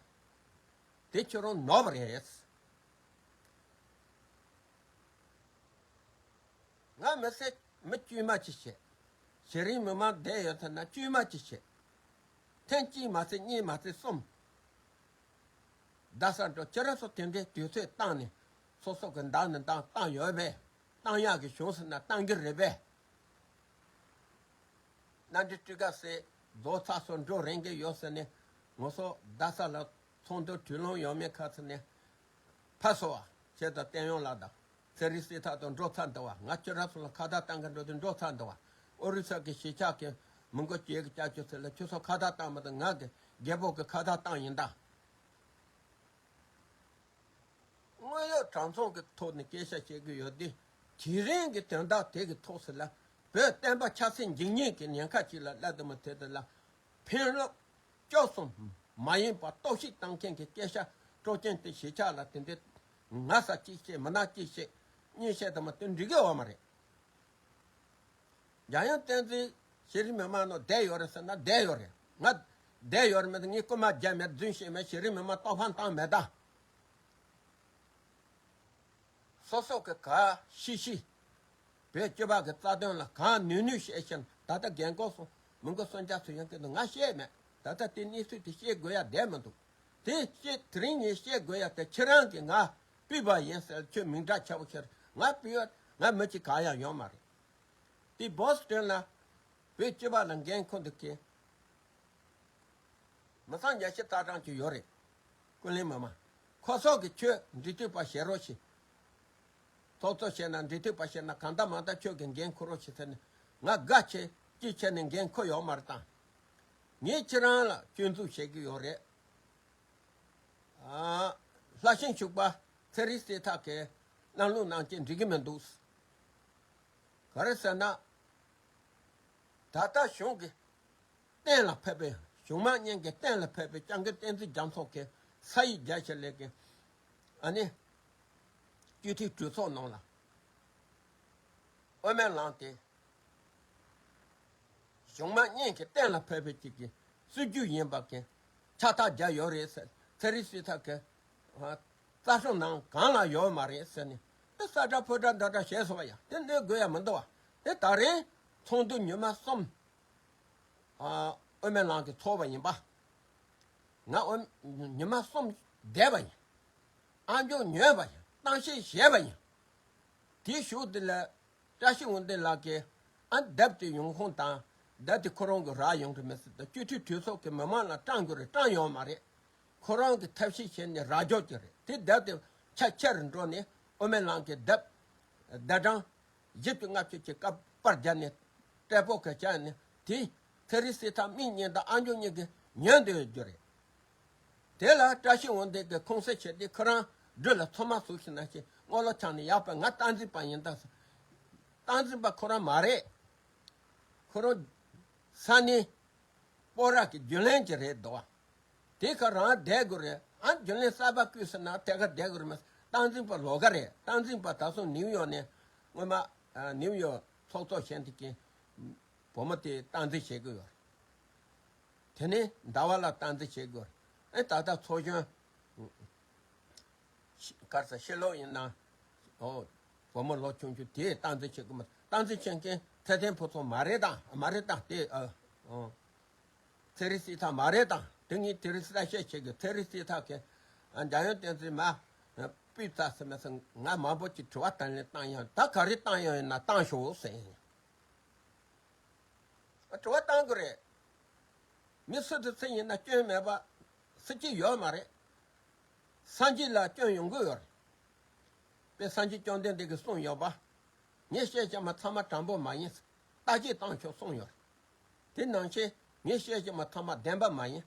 དེ་ཁྱོད་རང་ནོར་བ་རེད། ང་མི་སེར་མི་དཀྱུས་མ་ཅིག་བྱས། གཞི་རིམ་མི་མང་བསྡད་ཡོད་ཚེ་ན་དཀྱུས་མ་ཅིག་བྱས། ཐེངས་གཅིག་མ་ཚད་གཉིས་མ་ཚད་གསུམ། རྡ་ས་འགྲོ་ཁྱེད་རང་ཚོ་དེ་འདྲའི་དུས་ཚོད་བཏང་ནས་སོ་སོ་གི་འདང་ནས་འདང་བཏང་ཡོད་པས། བཏང་ཡག་གི་བྱུང་ཟེར་ན་བཏང་གི་རེད་པས། གནམ་གྲུ་སྤྲུལ་སྐར་ཟེར་རྫོགས་ཚར་སོང་འགྲོ་རན་གི་ཡོད་ཟེར་ནས། ང་ཚོ་རྡ་ས་ལ་ཚོགས་འདུ་དུས་ལོང་ཡོད་མེད་ཁ་ཚ་ནས་ཕར་སོང་བ་བྱས་ཙང་བསྟན་ཡོང་ལགས་དང་ཚེ་རིང་སྲིད་ཐར་དང་འགྲོ་ཚར་འདུག་བ། ང་ཁྱོད་རང་ཚོ་ལ་ཁ་བརྡ་བཏང་གི་འགྲོ་དུས་འགྲོ་ཚར་འདུག་བ། ཨོ་རི་ས་གི་གཞིས་ཆགས་ཀྱི་མི་མགོ་བཅད་ཀྱི་ལྕགས་ཀྱུ་ཚེ་ལ་ཁྱོད་ཚོ་ཁ་བརྡ་བཏང་མ་འདུག་ང་གི་རྒད་པོ་གི་ཁ་བརྡ་བཏང་ཡིན་ད། དངོས་ཡོད་གྲངས་ཚང་གི་ཐོག་ནས་སྐད་ཆ་བཤད་ཀྱི་ཡོད་དུས། དེ་རིང་གི་དོན་དག་དེ་གི་ཐོག་ཟེར་ལ། བོད་བསྟན་པ་ཆབ་སྲིད་འཇིག་ཉེན་གྱི་ཉེན་ཁ་ཅིག་ལ་སླེབས་དུ་མ་ཐེ་དུ་ལ། ཕན་རླབས་སྐྱོ་གསུམ་མ་ཡིན་པ་གཏོར་བཤིག་བཏང་མཁན་གྱི་སྐད་ཆ་སྤྲོ་ཅན་དེ་གཞིས་ཆགས་ལ་དེ་འདྲའི་ང་ས་གཅིག་བཤད་མི་ན་གཅིག་བཤད་གཉིས་བཤད་དུ་མ་དེ་འགྲིག་གི་ཡོད་མ་རེད། འཇམ་དབྱངས་བསྟན་འཛིན་གཞི་རིམ་མི་མང་ནང་བསྡད་ཡོད་རེད་ཟེར་ན་བསྡད་ཡོད་རེད། ང་བསྡད་ཡོད་རེད་མེད་དུ་ངས་རྐུ་མ་རྒྱབ་མེད་རྫུན་བཤད་མེད་གཞི་རིམ་མི་མང་གཏོར་ཕམ་བཏང་མེད་ད། སོ་སོ་གི་ག་ཤི་ཤི། བོད་སྤྱི་པ་གི་རྩ་དོན་ལ་གང་ནུས་ནུས་བཤད་ཤིང་ད་ལྟ་རྒན་གོག་སོང་མི་མགོ་སོན་རྒྱ་ཚོ་ཡང་གི་ང་བཤད་མེད། ད་ལྟ་དེ་གནས་ཚུལ་དེ་བཤད་དགོས་ཡ་བསྡད་མི་འདུག་དེ་བཤད་དེ་རིང་ངས་བཤད་དགོས་ཡ་དེ་ཁྱེད་རང་གིས་ང་སྤུས་པ་ཡིན་ཟེར་ཁྱོད་མིང་གྲགས་ཆེ་བོ་ཁྱེར་ང་སྤུས་པ་ང་མི་གཅིག་གང་ཡང་ཡོང་མ་རེད། དེ་བོ་སི་ཊོན་ལ་བོད་སྤྱི་པ་ལ་འགན་ཁུར་འདུག་གི་མི་ཚང་རྒྱ་ཆེ་རྩ་གྲངས་ཀྱི་ཡོད་རེད། ཀུན་གླེང་མི་མང་། ཁོ་ཚོ་གི་ཁྱོད་འབྲེལ་མཐུད་པ་བྱེད་རོགས་བྱེད། ཚོགས་གཙོ་བྱས་ན་འབྲེལ་མཐུད་པ་བྱས་ན་གང་ལྟར་མང་ལྟར་ཁྱོད་ཀྱི་འགན་འཁུར་རོགས་བྱེད་ཟེར་ནས་ང་དགའ་ཆེ་སྐྱིད་ཆེ་ནས་འགན་འཁུར་ཡོད་མ་རེད་དང་། ངས་ཁྱེད་རང་ལ་སྐྱོན་འཛུགས་བྱེད་ཀྱི་ཡོད་རེད། ཨ། ལྷ་ཤིང་ཕྱུག་པ་ཚེ་རིང་སྲིད་ཐར་གྱི་གནང་ལུགས་གནང་ཅན་འགྲིག་གི་མི་འདུག་ག་རེ་ཟེར་ན། ད་ལྟ་གཞུང་གི་གཏན་ལ་ཕེབས་པའི་གཞུང་མང་གཉིས་ཀྱི་གཏན་ལ་ཕེབས་པའི་སྐྱབས་མགོན་བསྟན་འཛིན་རྒྱ་མཚོ་གི་ས་ཡིག་རྒྱ་ཆེ་ལས་ཀྱི་ཨ་ནི་སྤྱི་འཐུས་གྲོས་ཚོགས་ནང་ལ་དབུ་མའི་ལམ་དེ་གཞུང་མང་གཉིས་ཀྱི་གཏན་ལ་ཕེབས་པའི་གཅིག་གི་སྲིད་ཇུས་ཡིན་པ་གི་ཕྱག་རྟགས་རྒྱག་ཡོད་རེད་ཟེར། ཚེ་རིང་སྲིད་ཐར་གི་རྩ་ཁྲིམས་ནང་གང་ལ་ཡོད་མ་རེད་ཟེར་ནས་དེ་ས་ཁྲ་ཕོ་ཁྲ་འདྲ་འདྲ་བྱས་སོང་བ་ཡ། དེ་གནོད་དགོས་ཡ་མི་འདུག་བ། དེ་ད་རིང་ཚོགས་འདུ་ཉི་མ་གསུམ་ཨ་དབུ་མའི་ལམ་གྱི་ཚོགས་པ་ཡིན་པ། ང་དབུ་ཉི་མ་གསུམ་བསྡད་པ་ཡིན། ཨ་མཆོག་ཉོས་པ་ཡིན། གཏམ་བཤད་བྱས་པ་ཡིན། དེའི་གཞུག་དེ་ལ་བཀྲ་ཤིས་དབང་ལྡན་ལགས་ཀྱིས་ཨ་དེབ་དེ་ཡོང་ཁུངས་དང་དེབ་དེ་ཁོ་རང་གི་རག་ཡོང་གི་མེད་ཟེར་ཏེ་སྤྱི་འཐུས་གྲོས་ཚོགས་ཀྱི་མི་མང་ལ་སྤྲང་དགོས་རེད། སྤྲང་ཡོང་མ་རེད། ཁོ་རང་གིས་ཐབས་ཤེས་བྱས་ནས་རག་འཇོག་བྱས་རེད། དེ་དེབ་དེ་ཆ་ཆེར་འགྲོ་ནས་དབུ་མའི་ལམ་གྱི་དེབ་དེབ་གྲངས་བཞི་བཅུ་ལྔ་བཅུ་གྱི་ཀ་པར་བརྒྱབ་ནས་སྤྲད་པོ་ག་བྱས་ནས་དེ་ཚེ་རིང་སྲིད་ཐར་མིག་གཉིས་དང་ཨ་མཆོག་གཉིས་ཀྱིས་ཉོས་འདོད་རྒྱུ་རེད། དེ་ལ་བཀྲ་ཤིས་དབང་ལྡན་གྱིས་ཁུངས་གསལ་བྱས་ཏེ་ཁོ་རང་སྦྲུལ་ལ་ཚོད་མ་ཟུག་ཞིག་ན་ཞིག་སྔོ་ལོ་ཆགས་ནས་ཡག་པ་ང་སྟངས་འཛིན་པ་ཡིན་ད་ཟེར། སྟངས་འཛིན་པ་ཁོ་རང་མ་རེད། ཁོ་རང་ས་གནས་སྤོ་ར་གི་རྒྱུན་ལས་ཅིག་རེད་འདུག་བ། དེ་ག་རང་བསྡད་དགོས་རེད། ཨ་རྒྱུན་ལས་གསར་པ་བསྐོས་ཟེར་ན་དེ་ག་བསྡད་དགོས་རེད་མ་ཟད་སྟངས་འཛིན་པ་ལོགས་ཀ་རེད། སྟངས་འཛིན་པ་ད་སོང་ནིའུ་ཡོག་ནས་སྔོན་མ་ནིའུ་ཡོག་ཚོགས་གཙོ་བྱས་འདུག་གི་བུ་མོ་དེ་སྟངས་འཛིན་བྱེད་དགོས་ཡོད་རེད། དེ་ནས་ཟླ་བ་ལ་སྟངས་འཛིན་བྱེད་དགོས། ཨེ་ད་ལྟ་ཚོགས་གཞོན་གར་ས་ཕྱི་ལོགས་ཡིན་ན་ཨོ་བུ་མོ་ལོ་ཆུང་ཆུང་དེས་སྟངས་འཛིན་བྱེད་དགོས་མ། སྟངས་འཛིན་བྱེད་མཁན་ཚེ་བརྟན་ཕུན་ཚོགས་མ་རེད་དང་མ་རེད་དང་དེ་ཨ་ཨོ་ཚེ་རིང་སྲིད་ཐར་མ་རེད་དང་དེ་ངས་དེ་རིང་གསལ་བཤད་བྱེད་དགོས། ཚེ་རིང་སྲིད་ཐར་གྱིས་འཇམ་དབྱངས་བསྟན་འཛིན་མ་སྤུས་ཚ་ཟེར་མ་ཟེར་ང་མང་པོ་ཅིག་དྲི་བ་དང་ལེན་བཏང་ཡང་ད་ག་རེ་བཏང་ཡང་ཡིན་ན་བཏང་ཤོག་ཟེར། དྲི་བ་བཏང་དགོས་རེད། མི་སུ་དང་སུ་ཡིན་ན་སྐྱོན་མེད་པ་སུ་གཅིག་ཡོད་མ་རེད། སངས་རྒྱས་ལ་སྐྱོན་ཡོང་གི་ཡོད་རེད། དཔེ་སངས་རྒྱས་བཅོམ་ལྡན་འདས་ཀྱིས་གསུངས་ཡོད་པ། ངས་བཤད་བཤད་མ་ཚང་མ་དྲང་པོ་མ་ཡིན། བརྟག་དཔྱད་བཏང་ཆོག་གསུངས་ཡོད་རེད། དེ་ནང་བཞིན་ངས་བཤད་བཤད་མ་ཚང་མ་བདེན་པ་མ་ཡིན།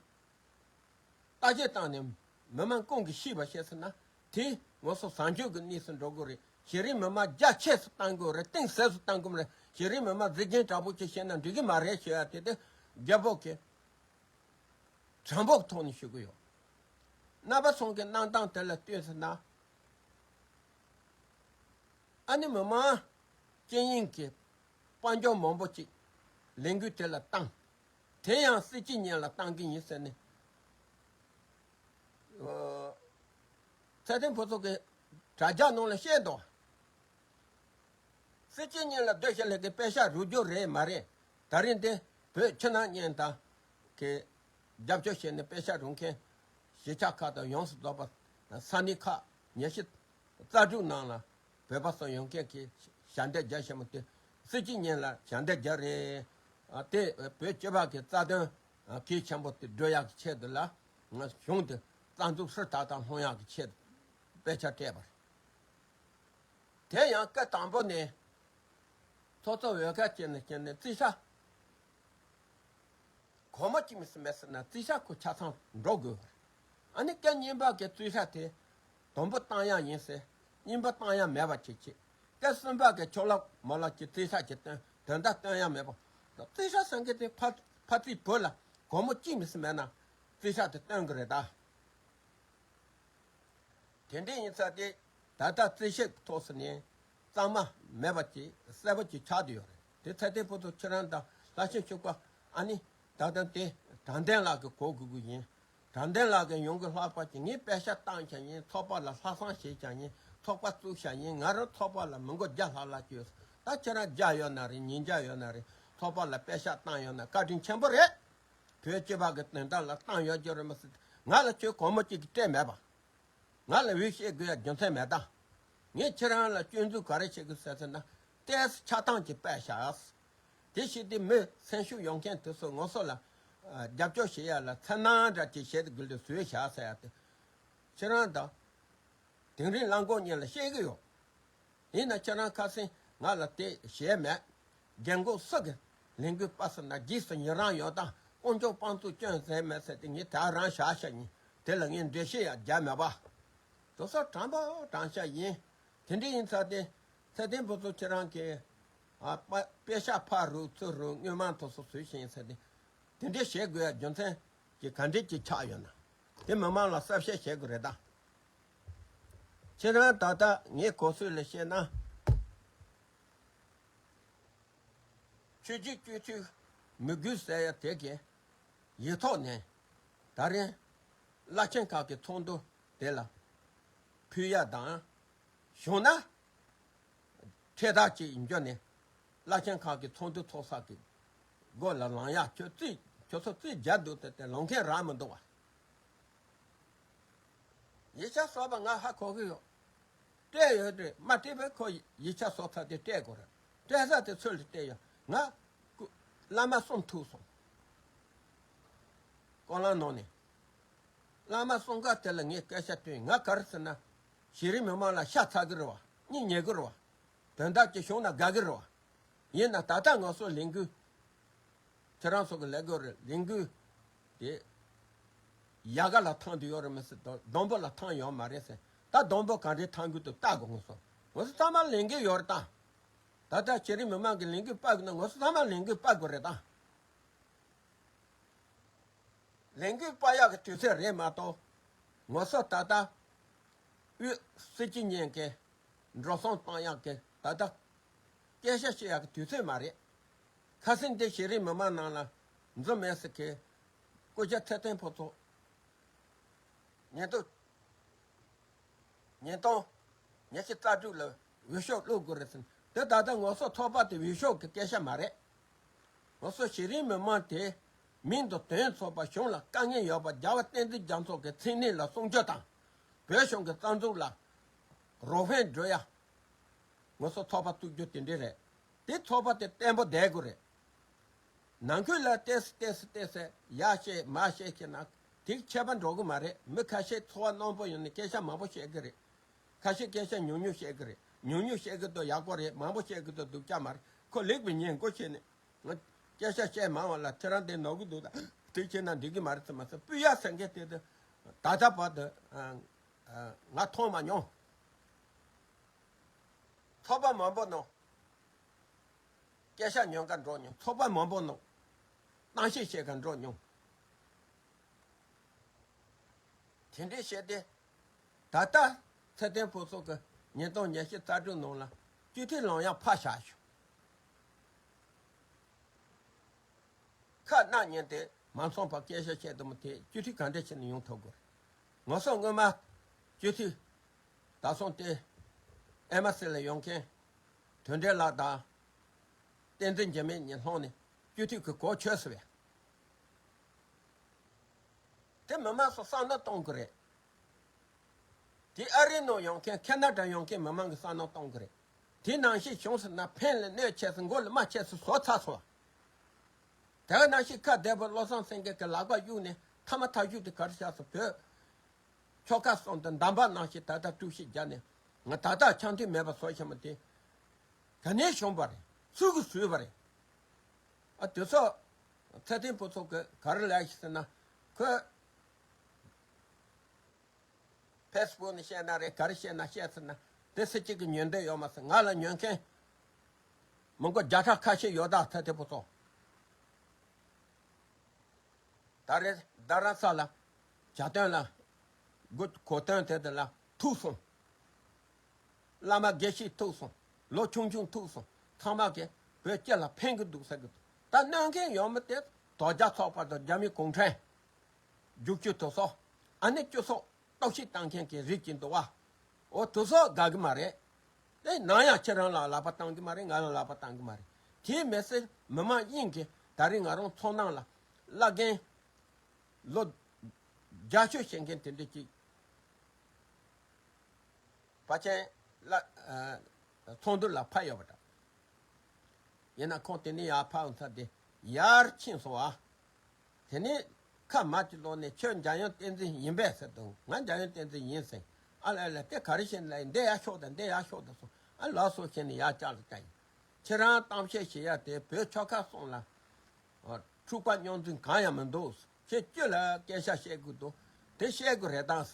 བརྟག་དཔྱད་བཏང་ནས་མི་མང་ཀུན་གྱིས་ཤེས་པ་བྱས་ཟེར་ན་དེ་ང་ཚོ་བཟང་སྤྱོད་ཀྱི་གནས་སུ་འགྲོ་དགོས་རེད། གཞི་རིམ་མི་མང་རྒྱ་ཆེ་སུ་གཏང་དགོས་རེད། གཏིང་ཟབ་སུ་གཏང་དགོས་རེད། གཞི་རིམ་མི་མང་གཟིགས་རྒྱན་དྲང་པོ་ཅིག་བྱས་ན་འགྲིག་གི་མ་རེད་ཞུ་ཡ་དེ་དེ་རྒྱལ་པོ་གི་དྲང་པོ་ཐོག་ནས་ཞུ་གི་ཡོད། རྣམ་པ་ཚོ་གི་གནང་སྟངས་དེ་ལ་ལྟོས་ཟེར་ན། ཨ་ནི་མི་མང་སྤྱི་དབྱིངས་ཀྱི་དཔལ་འབྱོར་མང་པོ་ཅིག་ལས་འགུལ་དེ་ལ་བཏང་། དེ་ཡང་སྲིད་སྤྱི་གཉིས་ལ་བཏང་གི་ཡིན་ཟེར་ནས། ཚེ་བརྟན་ཕུན་ཚོགས་ཀྱིས་དྲ་རྒྱ་ནང་ལ་བཤད་འདུག། སྲིད་སྤྱི་གཉིས་ལ་སྡོད་བྱེད་ལས་ཀའི་པེ་ཤག་རུག་རྒྱུ་རེད་མ་རེད། ད་རིང་འདི་བོད་ཕྱི་ནང་གཉིས་དང་གི་རྒྱབ་སྐྱོར་བྱས་ནས་པེ་ཤག་རུག་མཁན་གཞིས་ཆགས་ཁག་དང་ཡོངས་སུ་རྫོགས་པ་ས་གནས་ཁག་ཉི་ཤུ་རྩ་དྲུག་ནང་ལ་བོད་པ་ཚོ་ཡོང་མཁན་གྱི་ཞལ་འདེབས་རྒྱ་ཆེན་པོ་དེ་སྲིད་སྤྱི་གཉིས་ལ་ཞལ་འདེབས་རྒྱ་རེད། དེ་བོད་སྤྱི་པ་གི་རྩ་དོན་གལ་ཆེན་པོ་དེ་སྒྲུབ་ཡག་གི་ཆེད་དུ་ལ་ང་གཞུང་དེ་རྩ་འཛུགས་ཧྲིལ་ཐག་ཐག་སློང་ཡག་གི་ཆེད་དུ་དཔེ་ཆ་སྤྲད་པ་རེད། དེ་ཡང་སྐབས་དང་པོ་ནས་ཚོགས་གཙོ་འོས་ཁ་བྱས་ནས་བྱས་ནས་རྩིས་ཁྲ་སྒོར་མོ་གཅིག་མི་སྲིད་མེད་ཟེར་ན་རྩིས་ཁྲ་ཁོ་ཆ་ཚང་འགྲོ་དགོས་པ་རེད། ཨ་ནི་སྐབས་རྙིང་པ་གི་རྩིས་ཁྲ་དེ་དུམ་བུ་བཏང་ཡག་ཡིན་ཟེར། རྙིང་པ་བཏང་ཡག་མེད་པ་བྱེད་ཆེད། སྐབས་གསུམ་པ་གི་ཆོག་ལབ་མོ་ལབ་ཀྱི་རྩིས་ཁྲ་གི་སྟོན་དོན་དག་སྟོན་ཡག་མེད་པ། རྩིས་ཁྲ་ཟེར་མཁན་དེ་ཕ་ཕ་རྩིས་བོད་ལ་སྒོར་མོ་གཅིག་མི་སྲིད་མེད་ན་རྩིས་ཁྲ་དེ་སྟོན་གི་རེད་ད། དེ་འདྲ་ཡིན་ཙང་དེ་ད་ལྟ་རྩིས་ཞིབ་ཐོག་སུ་ནས་གཙང་མ་མེད་པ་ཅིག་གསལ་པོ་ཅིག་ཆགས་བསྡད་ཡོད་རེད། དེ་ཚེ་བརྟན་ཕུན་ཚོགས་ཁྱེད་རང་དང་ལྷ་ཆེན་ཕྱུག་པ་ཨ་ནི་ད་ལྟ་དེ་དྲང་བདེན་ལགས་ཀྱི་གོ་དགོས་ཀྱི་ཡིན། དྲང་བདེན་ལགས་ཀྱི་ཡོང་གི་ལྷག་པ་ཅིག་ངས་པད་ཤག་བཏང་བྱ་ཡིན། ཚོགས་པ་ལ་ལྷག་བསམ་བྱེད་བྱ་ཡིན། ཚོགས་པ་བཙུགས་བྱ་ཡིན། ང་རང་ཚོགས་པ་ལ་མི་མགོ་བརྒྱ་ལྷག་ལྷག་བཅོལ། ད་ཁྱེད་རང་བརྒྱ་ཡོད་ན་རེད། ཉིས་བརྒྱ་ཡོད་ན་རེད། ཚོགས་པ་ལ་པད་ཤག་བཏང་ཡོད་ན་བཀའ་དྲིན་ཆེན་པོ་རེད། བོད་སྤྱི་པ་གི་དོན་དག་ལ་བཏང་ཡོད་རྒྱུ་རེད་མ་ཟད། ང་ལ་ཁྱོད་སྒོར་མོ་གཅིག་གི་སྤྲད་མེད་པ། ང་ལ་འོས་བཤད་དགོས་ཡ་རྒྱུ་མཚན་མེད་ད། ངས་ཁྱེད་རང་ལ་སྐྱོན་འཛུགས་ག་རེ་བྱེད་དགོས་ཟེར་ཟེར་ན། ཏོག་ཙམ་ཆགས་སྡང་གི་དཔེ་བཞག། དེ་བྱས་ཏེ་མི་སེམས་ཤུགས་ཡོང་མཁན་དེ་ཚོ་ང་ཚོ་ལ་ཨ་རྒྱབ་སྐྱོར་བྱེད་ཡ་ལ་འཚེར་སྣང་འདྲ་ཅིག་བྱེད་དགོས་དུས་བཟོས་བཞག་ཟེར་ཡ་དེ། ཁྱེད་རང་དང་དིང་རི་གླང་མགོ་གཉིས་ལ་བཤད་གི་ཡོད། ཡིན་ན་ཁྱེད་རང་ཁ་སང་ང་ལ་དེ་བཤད་མེད། རྒན་གོག་སུ་གི་ལས་འགུལ་སྤེལ་ཟེར་ན་རྗེས་སུ་ཡི་རང་ཡོད་དང་དཀོན་མཆོག་དཔང་བཙུགས་སྐྱོན་ཟེར་མེད་ཟེར་ཏེ་ངས་དེ་རང་བཞག་བཞག་ཡིན། དེ་ལ་ངས་འགྲེལ་བཤད་ཡང་རྒྱག་མེད་པ། དེ་ཚོ་དྲང་པོ་དྲང་བཞག་ཡིན། དེ་འདྲ་ཡིན་ཙང་དེ་ཚེ་བརྟན་ཕུན་ཚོགས་ཁྱེད་རང་གིས་ཨ་པ་པད་ཤག་ཕར་རུག་ཚུར་རུག་དངུལ་མང་དེ་ཚོ་བཟོས་ཤིང་ཟེར་ཏེ། དེ་འདྲ་བྱེད་དགོས་ཡ་རྒྱུ་མཚན་གྱི་ག་འདྲ་ཅིག་ཆགས་ཡོད་ན། དེ་མི་མང་ལ་གསལ་བཤད་བྱེད་དགོས་རེད་ད། ཁྱེད་རང་ད་ལྟ་ངའི་གོ་སྲོལ་ལ་བཤད་ན། ཆོས་བརྒྱུད་སྤྱི་འཐུས་མི་དགོས་ཟེར་ཡ་དེ་གའི་ཡིག་ཐོག་ནས་ད་རིང་བླ་ཆེན་ཁག་གི་ཚོགས་འདུ་དེ་ལ་ཕུལ་ཡ་དང་། བྱུང་ན་ཁྲལ་དག་ཅིག་འཇོག་ནས་བླ་ཆེན་ཁག་གི་ཚོགས་འདུ་ཚོགས་ས་གི་སྒོ་ལ་ལངས་ཡ། ཁྱོད་རྩིས་ཁྱོད་ཚོ་རྩིས་རྒྱག་འདུག་དེ་དེ་ལངས་མཁན་རག་མི་འདུག་བ། ཡིག་ཆ་བཟོ་བ་ང་ཧ་གོ་གི་ཡོད། སྤྲད་ཡོད་རེད། མ་སྤྲད་པའི་ཁོ་ཡིག་ཆ་བཟོ་ཚར་དེ་སྤྲད་དགོས་རེད། སྤྲད་ས་དེ་ཚོད་ལ་སྤྲད་ཡོད། ང་ཀུ་བླ་མ་གསུམ་ཐུག་སོང་། ཀོ་ལང་ནང་ནས། བླ་མ་གསུམ་ཀ་དེ་ལ་ངས་སྐད་ཆ་བཏོན། ང་ག་རེ་ཟེར་ན། གཞི་རིམ་མི་མང་ལ་ཤ་ཚ་གི་རེད་བ། གཉིད་ཉལ་གི་རེད་བ། དོན་དག་ཅིག་བྱུང་ན་དགའ་གི་རེད་བ། ཡིན་ན་ད་ལྟ་ང་ཚོ་ལས་འགུལ་ཁྱེད་རང་ཚོ་གི་ལས་འགུལ་རེད། ལས་འགུལ་དེ་ཡལ་ག་ལ་ཐང་དུ་ཡོད་རེད་མི་སྲིད་དོ། སྡོང་པོ་ལ་ཐང་ཡོད་མ་རེད་ཟེར། ད་སྡོང་པོ་ག་འདྲའི་ཐང་གི་འདུག་ལྟ་དགོས། ང་ཚོ་ང་ཚོ་ཚང་མ་ལས་འགུལ་ཡོད་རེད་ད། ད་ལྟ་གཞི་རིམ་མི་མང་གི་ལས་འགུལ་སྤེལ་དགོས་ན་ང་ཚོ་ཚང་མ་ལས་འགུལ་སྤེལ་དགོས་རེད་ད། ལས་འགུལ་སྤེལ་ཡག་གི་དུས་ཚོད་རེད་མ་གཏོགས། ང་ཚོ་ད་ལྟ་དབུས་སྲིད་སྤྱི་གཉིས་ཀྱི་འགྲོ་སོང་གཏོང་ཡག་གི་ད་ལྟ་སྐད་ཆ་བཤད་ཡག་གི་དུས་ཚོད་མ་རེད། ཁ་སང་འདི་གཞི་རིམ་མི་མང་ནང་ལ་འཛུལ་མེད་ཟེར་གི་སྐུ་ཞབས་ཚེ་བརྟན་ཕུན་ཚོགས་ཉིས་སྟོང་། ཉིས་སྟོང་ཉི་ཤུ་རྩ་དྲུག་ལ་འོས་ཤོག་བླུག་དགོས་རེད་ཟེར། དེ་ད་ལྟ་ང་ཚོ་ཚོགས་པ་དེ་འོས་ཤོག་གི་སྐད་ཆ་མ་རེད། ང་ཚོ་གཞི་རིམ་མི་མང་དེ་མིང་དང་དོན་ཚོགས་པ། གཞུང་ལ་དཀའ་ངལ་ཡོད་པ། རྒྱལ་བ་བསྟན་འཛིན་རྒྱ་མཚོ་གི་མཚན་གནས་ལ་སྲུང་སྐྱོབ་དང་། བོད་གཞུང་གི་རྩ་འཛུགས་ལ་རོགས་ཕན་སྒྲུབ་ཡ། ང་ཚོ་ཚོགས་པ་བཙུགས་རྒྱུ་དེ་འདྲ་རེད། དེ་ཚོགས་པ་དེ་བརྟན་པོ་བསྡད་དགོས་རེད། ནང་ཁུལ་ལ་ཏོག་ཙམ་ཏོག་ཙམ་ཏོག་ཙམ་ཡར་བཤད་མར་བཤད་བྱས་ན་དེ་ཁྱད་པར་འགྲོ་གི་མ་རེད། མི་ཁ་ཤས་ཚོར་བ་རྣོན་པོ་ཡོད་ནས་སྐད་ཆ་མང་པོ་བཤད་གི་རེད། ཁ་ཤས་སྐད་ཆ་ཉུང་ཉུང་བཤད་གི་རེད། ཉུང་ཉུང་བཤད་གི་འདུག་ཡག་པོ་རེད། མང་པོ་བཤད་གི་འདུག་སྡུག་ཅག་མ་རེད། ཁོ་ལེགས་པའི་ཉེས་འགོ་བྱས་ནས་ང་སྐད་ཆ་བཤད་མང་བ་ལ་ཁྱེད་རང་དེ་ནོར་གི་འདུག་ད་དེ་བྱས་ན་འགྲིག་གི་མ་རེད་ཟེར་མ་ཟེར། སྤུས་ཡག་ཟེར་མཁན་དེ་དེ་ད་ལྟ་བར་དུ་ང་མཐོང་མ་མྱོང་། ཚོགས་པ་མང་པོ་ནང་སྐད་ཆ་ཉོན་ག་འགྲོ་མྱོང་། ཚོགས་པ་མང་པོ་ནང་གཏམ་བཤད་བྱེད་ག་འགྲོ་མྱོང་། དེ་འདྲའི་བཤད་དེ། ད་ལྟ་ཚེ་བརྟན་ཕུན་ཚོགས་ཀྱི་ཉིས་སྟོང་ཉི་ཤུ་རྩ་དྲུག་ནང་ལ་ སྤྱི་འཐུས་ལངས་ཡག་ཕར་བཞག་ཤོག་ཁ་གནག་ཉན་ཏེ་མ་འཚམས་པ་སྐད་ཆ་བཤད་དུ་མི་དེ་སྤྱི་འཐུས་ག་འདྲ་བྱས་ནས་ཡོང་ཐུབ་དགོས་རེད། ང་ཚོ་སྔོན་མ་སྤྱི་འཐུས་ད་སོང་སྟེ་ཨེ་མ་སི་ལ་ཡོང་མཁན་དོན་འབྲེལ་ལགས་དང་བསྟན་འཛིན་འཇིགས་མེད་གཉིས་ལྷོང་ནས་སྤྱི་འཐུས་ཀྱི་གོ་ཆོད་ཟེར་བས། དེ་མི་མང་ཚོ་བསམ་བློ་གཏོང་གི་རེད། དེ་ཨ་རིའི་ནང་ཡོང་མཁན་ཁེ་ན་ཌ་ཡོང་མཁན་མི་མང་གི་བསམ་བློ་གཏོང་གི་རེད། དེ་ནང་བཞིན་བྱུང་ཟེར་ན་ཕན་ལ་གནོད་ཆེ་ཟེར་མགོ་ལ་རྨ་ཆེ་ཟེར་བཟོ་ཚར་སོང་བ། དེ་ནང་བཞིན་ཁ་བདེ་པོ་བློ་བཟང་སེང་གེ་གི་ལག་པ་གཡུག་ནས་ཐ་མ་ཐག་གཅོད་དེ་ག་རེ་བྱས་སོང་བོད། ཆོལ་ཁ་གསུམ་དུ་འདམ་པ་ནང་བཞིན་ད་ལྟ་དཀྲུག་ཤིང་རྒྱག་ནས་ང་ད་ལྟ་ཆང་འཐུང་མེད་པ་བཟོ་ཤེས་མ་དེ། ག་ནས་བྱུང་བ་རེད། སུ་གིས་བཟོས་པ་རེད། ཨ་དེ་ཚོ་ཚེ་བརྟན་ཕུན་ཚོགས་ཀྱིས་ག་རེ་ལབ་ཤེས་ཟེར་ན་ཁོས་ཕེ་སི་བུག་ནས་བཤད་ན་རེད། ག་རེ་བཤད་ན་བཤད་ཟེར་ན་དེ་སུ་གཅིག་གིས་ཉན་འདོད་ཡོད་མ་ཟེར། ང་ལ་ཉན་མཁན་མི་མགོ་བརྒྱ་ཕྲག་ཁ་ཤས་ཡོད་ད། ཚེ་བརྟན་ཕུན་ཚོགས། ད་རེས་རྡ་རམ་ས་ལ་བྱ་སྟོན་ལ་སྒོ་གོ་སྟོན་དེ་དེ་ལ་ཐུག་སོང་། བླ་མ་དགེ་བཤེས་ཐུག་སོང་། ལོ་ཆུང་ཆུང་ཐུག་སོང་། ཚང་མ་གིས་བོད་སྤྱི་ལ་ཕན་གི་འདུག་ཟེར་གི་འདུག་ད་གནོད་མཁན་ཡོད་མི་དེ་དོལ་རྒྱལ་ཚོགས་པ་དང་རྒྱ་མི་གུང་ཁྲན་རྒྱུག་ཆུ་དེ་ཚོ་ཨ་ནི་སྤྱི་ཚོགས་གཏོར་བཤིག་བཏང་མཁན་གྱི་རིགས་ཀྱི་འདུག་བ། འོ་དེ་ཚོ་དགའ་གི་མ་རེད། དེ་ནང་ཡང་ཁྱེད་རང་ལ་ལག་པ་བཏང་གི་མ་རེད། ང་ལ་ལག་པ་བཏང་གི་མ་རེད། དེའི་མི་སེར་མི་མང་དབྱིངས་ཀྱི་ད་རེས་ང་རང་ཚོ་ནང་ལ་བླ་རྒན་ལོ་བརྒྱད་ཅུ་བྱེད་མཁན་དེ་འདྲ་ཅིག་ཕལ་ཆེར་བླ་ཚོགས་འདུ་ལ་ཕར་ཡོད་པ་འདྲ། ཡིན་ན་ཁོང་དེ་ནས་ཡར་ཕར་འོང་ཚར་དེ་ཡར་ཕྱིན་སོང་བ། དེ་ནས་ཁ་མར་གྱི་ལོག་ནས་ཁྱོད་འཇམ་དབྱངས་བསྟན་འཛིན་ཡིན་པས་ཟེར་དུས་ང་འཇམ་དབྱངས་བསྟན་འཛིན་ཡིན་ཟེར། ཨ་ལ་ལ་དེ་ག་རེ་བྱས་ནས་ལབ་ཡིན། འདི་ཡར་ཤོག་དང་འདི་ཡར་ཤོག་དང་སོང་། ཨ་ལགས་སོ་བྱས་ནས་ཡར་བཅར་ལ་བཅར་ཡིན། ཁྱེད་རང་གཏམ་བཤད་བྱེད་ཡ་དེ་བོད་ཆོལ་ཁ་གསུམ་ལ་འཁྲུག་པ་རྙོག་འཛིང་གང་ཡང་མི་འདུག་ཁྱེད་སྤྱི་ལ་སྐད་ཆ་བཤད་དགོས་འདུག་དེ་བཤད་དགོས་རེད་དང་།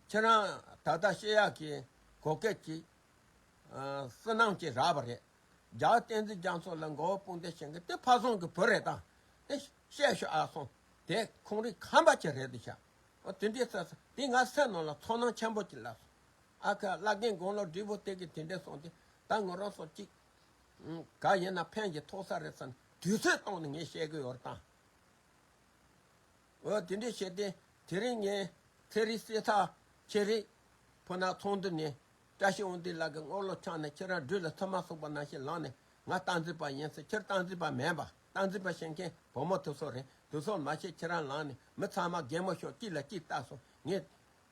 ཁྱེད་རང་ད་ལྟ་བཤད་ཡག་གི་གོ་སྐབས་ཅིག་ཨ་བསོད་ནམས་ཀྱིས་རག་པ་རེད། རྒྱལ་བ་བསྟན་འཛིན་རྒྱ་མཚོ་ལ་མགོ་བོ་དཔུང་འདེགས་བྱེད་མཁན་དེ་ཕ་བཟང་གི་བུ་རེད་དང་། དེ་བཤད་ཤོག་ཨ་སོང་། དེ་ཁོང་རིགས་ཁམས་པ་ཅིག་རེད་འདུག་ཤག་འོ་དེ་འདྲའི་ས་ས་དེ་ང་སེམས་ནང་ལ་ཚོར་སྣང་ཆེན་པོ་ཅིག་སླེབས་སོང་། ཨ་ཁ་བླ་རྒན་དགུང་ལོ་བགྲེས་པོ་དེ་གིས་དེ་འདྲ་སོང་སྟེ་ད་ང་རང་ཚོ་གཅིག་ག་ཡིན་ན་ཕན་གྱི་ཐོགས་ས་རེད་བསམ་དུས་ཚོད་བཏང་ནས་ངས་བཤད་གི་ཡོད་རེད་དང་། འོ་དེ་འདྲའི་བྱས་ཏེ་དེ་རིང་ངས་ཚེ་རིང་གསེར་ཐག་ཁྱེད་རིགས་ཕུ་ན་ཚོགས་འདུ་ནས་བཀྲ་ཤིས་དབང་འདུས་ལགས་ཀྱི་སྔོ་ལོ་ཆང་ནས་ཁྱེད་རང་སྦྲུལ་ལ་ཐུར་མ་སོགས་པ་ནང་བཞིན་ལངས་ནས་ང་སྟངས་འཛིན་པ་ཡིན་ཟེར། ཁྱེད་སྟངས་འཛིན་པ་མིན་པ་སྟངས་འཛིན་པ་བྱེད་མཁན་བུ་མོ་དེ་ཚོ་རེད། དེ་ཚོ་མ་ཤེས་ཁྱེད་རང་ལངས་ནས་མི་ཚང་མ་གད་མོ་ཤོར་གཅིག་ལ་གཅིག་ལྟ་སོང་། ངས་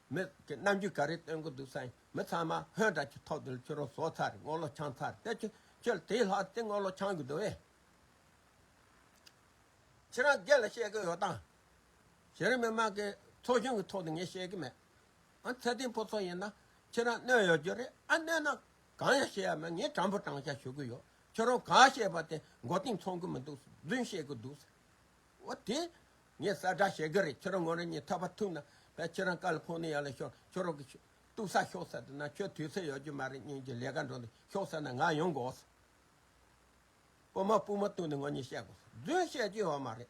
མི་གི་རྣམ་འགྱུར་ག་རེ་སྟོན་གི་འདུག་ཟེར་ཡིན། མི་ཚང་མ་ཧོན་འདྲ་གྱི་ཐོག་ཏུ་ཁྱོད་རང་བཟོ་ཚར་རེད། སྔོ་ལོ་ཆང་ཚར་རེད། དེ་ཁྱོད་ཁྱོད་དེའི་ལྷག་དེ་སྔོ་ལོ་ཆང་གི་འདུག་ཨེ། ཁྱེད་རང་སྒེར་ལ་བཤད་གི་ཡོད་དང་། གཞི་རིམ་མི་མང་གི་ཚོགས་ཆུང་གི་ཐོག་ཏུ་ངས་བཤད་གི་མེད། ཨ་ཚེ་བརྟན་ཕུན་ཚོགས་ཡིན་ན་ཁྱེད་རང་གནོད་ཡོད་རྒྱུ་རེད། ཨ་གནོད་ན་གང་ཡང་བཤད་ཡ་མེད། ངས་དྲང་པོ་དྲང་བཞག་ཞུ་གི་ཡོད། ཁྱོད་རང་གང་བཤད་པ་དེ་མགོ་རྟིང་ཚོང་གི་མི་འདུག་རྫུན་བཤད་གི་འདུག་ཟེར། འོ་དེ་ངས་གསལ་བསྒྲགས་བྱེད་གི་རེད། ཁྱོད་རང་ངོ་རེ་གཉིས་ཐག་པ་ཐུག་ན་བས་ཁྱེད་རང་ཀ་ལི་ཕོར་ནི་ཡ་ལ་ཤོག་ཁྱོད་རང་གི་ཏུག་ས་ཤོག་ཟེར་དུས་ན་ཁྱོད་དུས་ཚོད་ཡོད་རྒྱུ་མ་རེད། སྙིང་རྗེ་ལས་ཀ་འགྲོ་འདུག་ཤོག་ཟེར་ན་ང་ཡོང་དགོས། སྤུ་མ་སྤུ་མ་བཏུང་ནས་ངོ་གཉིས་བཤད་དགོས། རྫུན་བཤད་རྒྱུ་ཡོད་མ་རེད།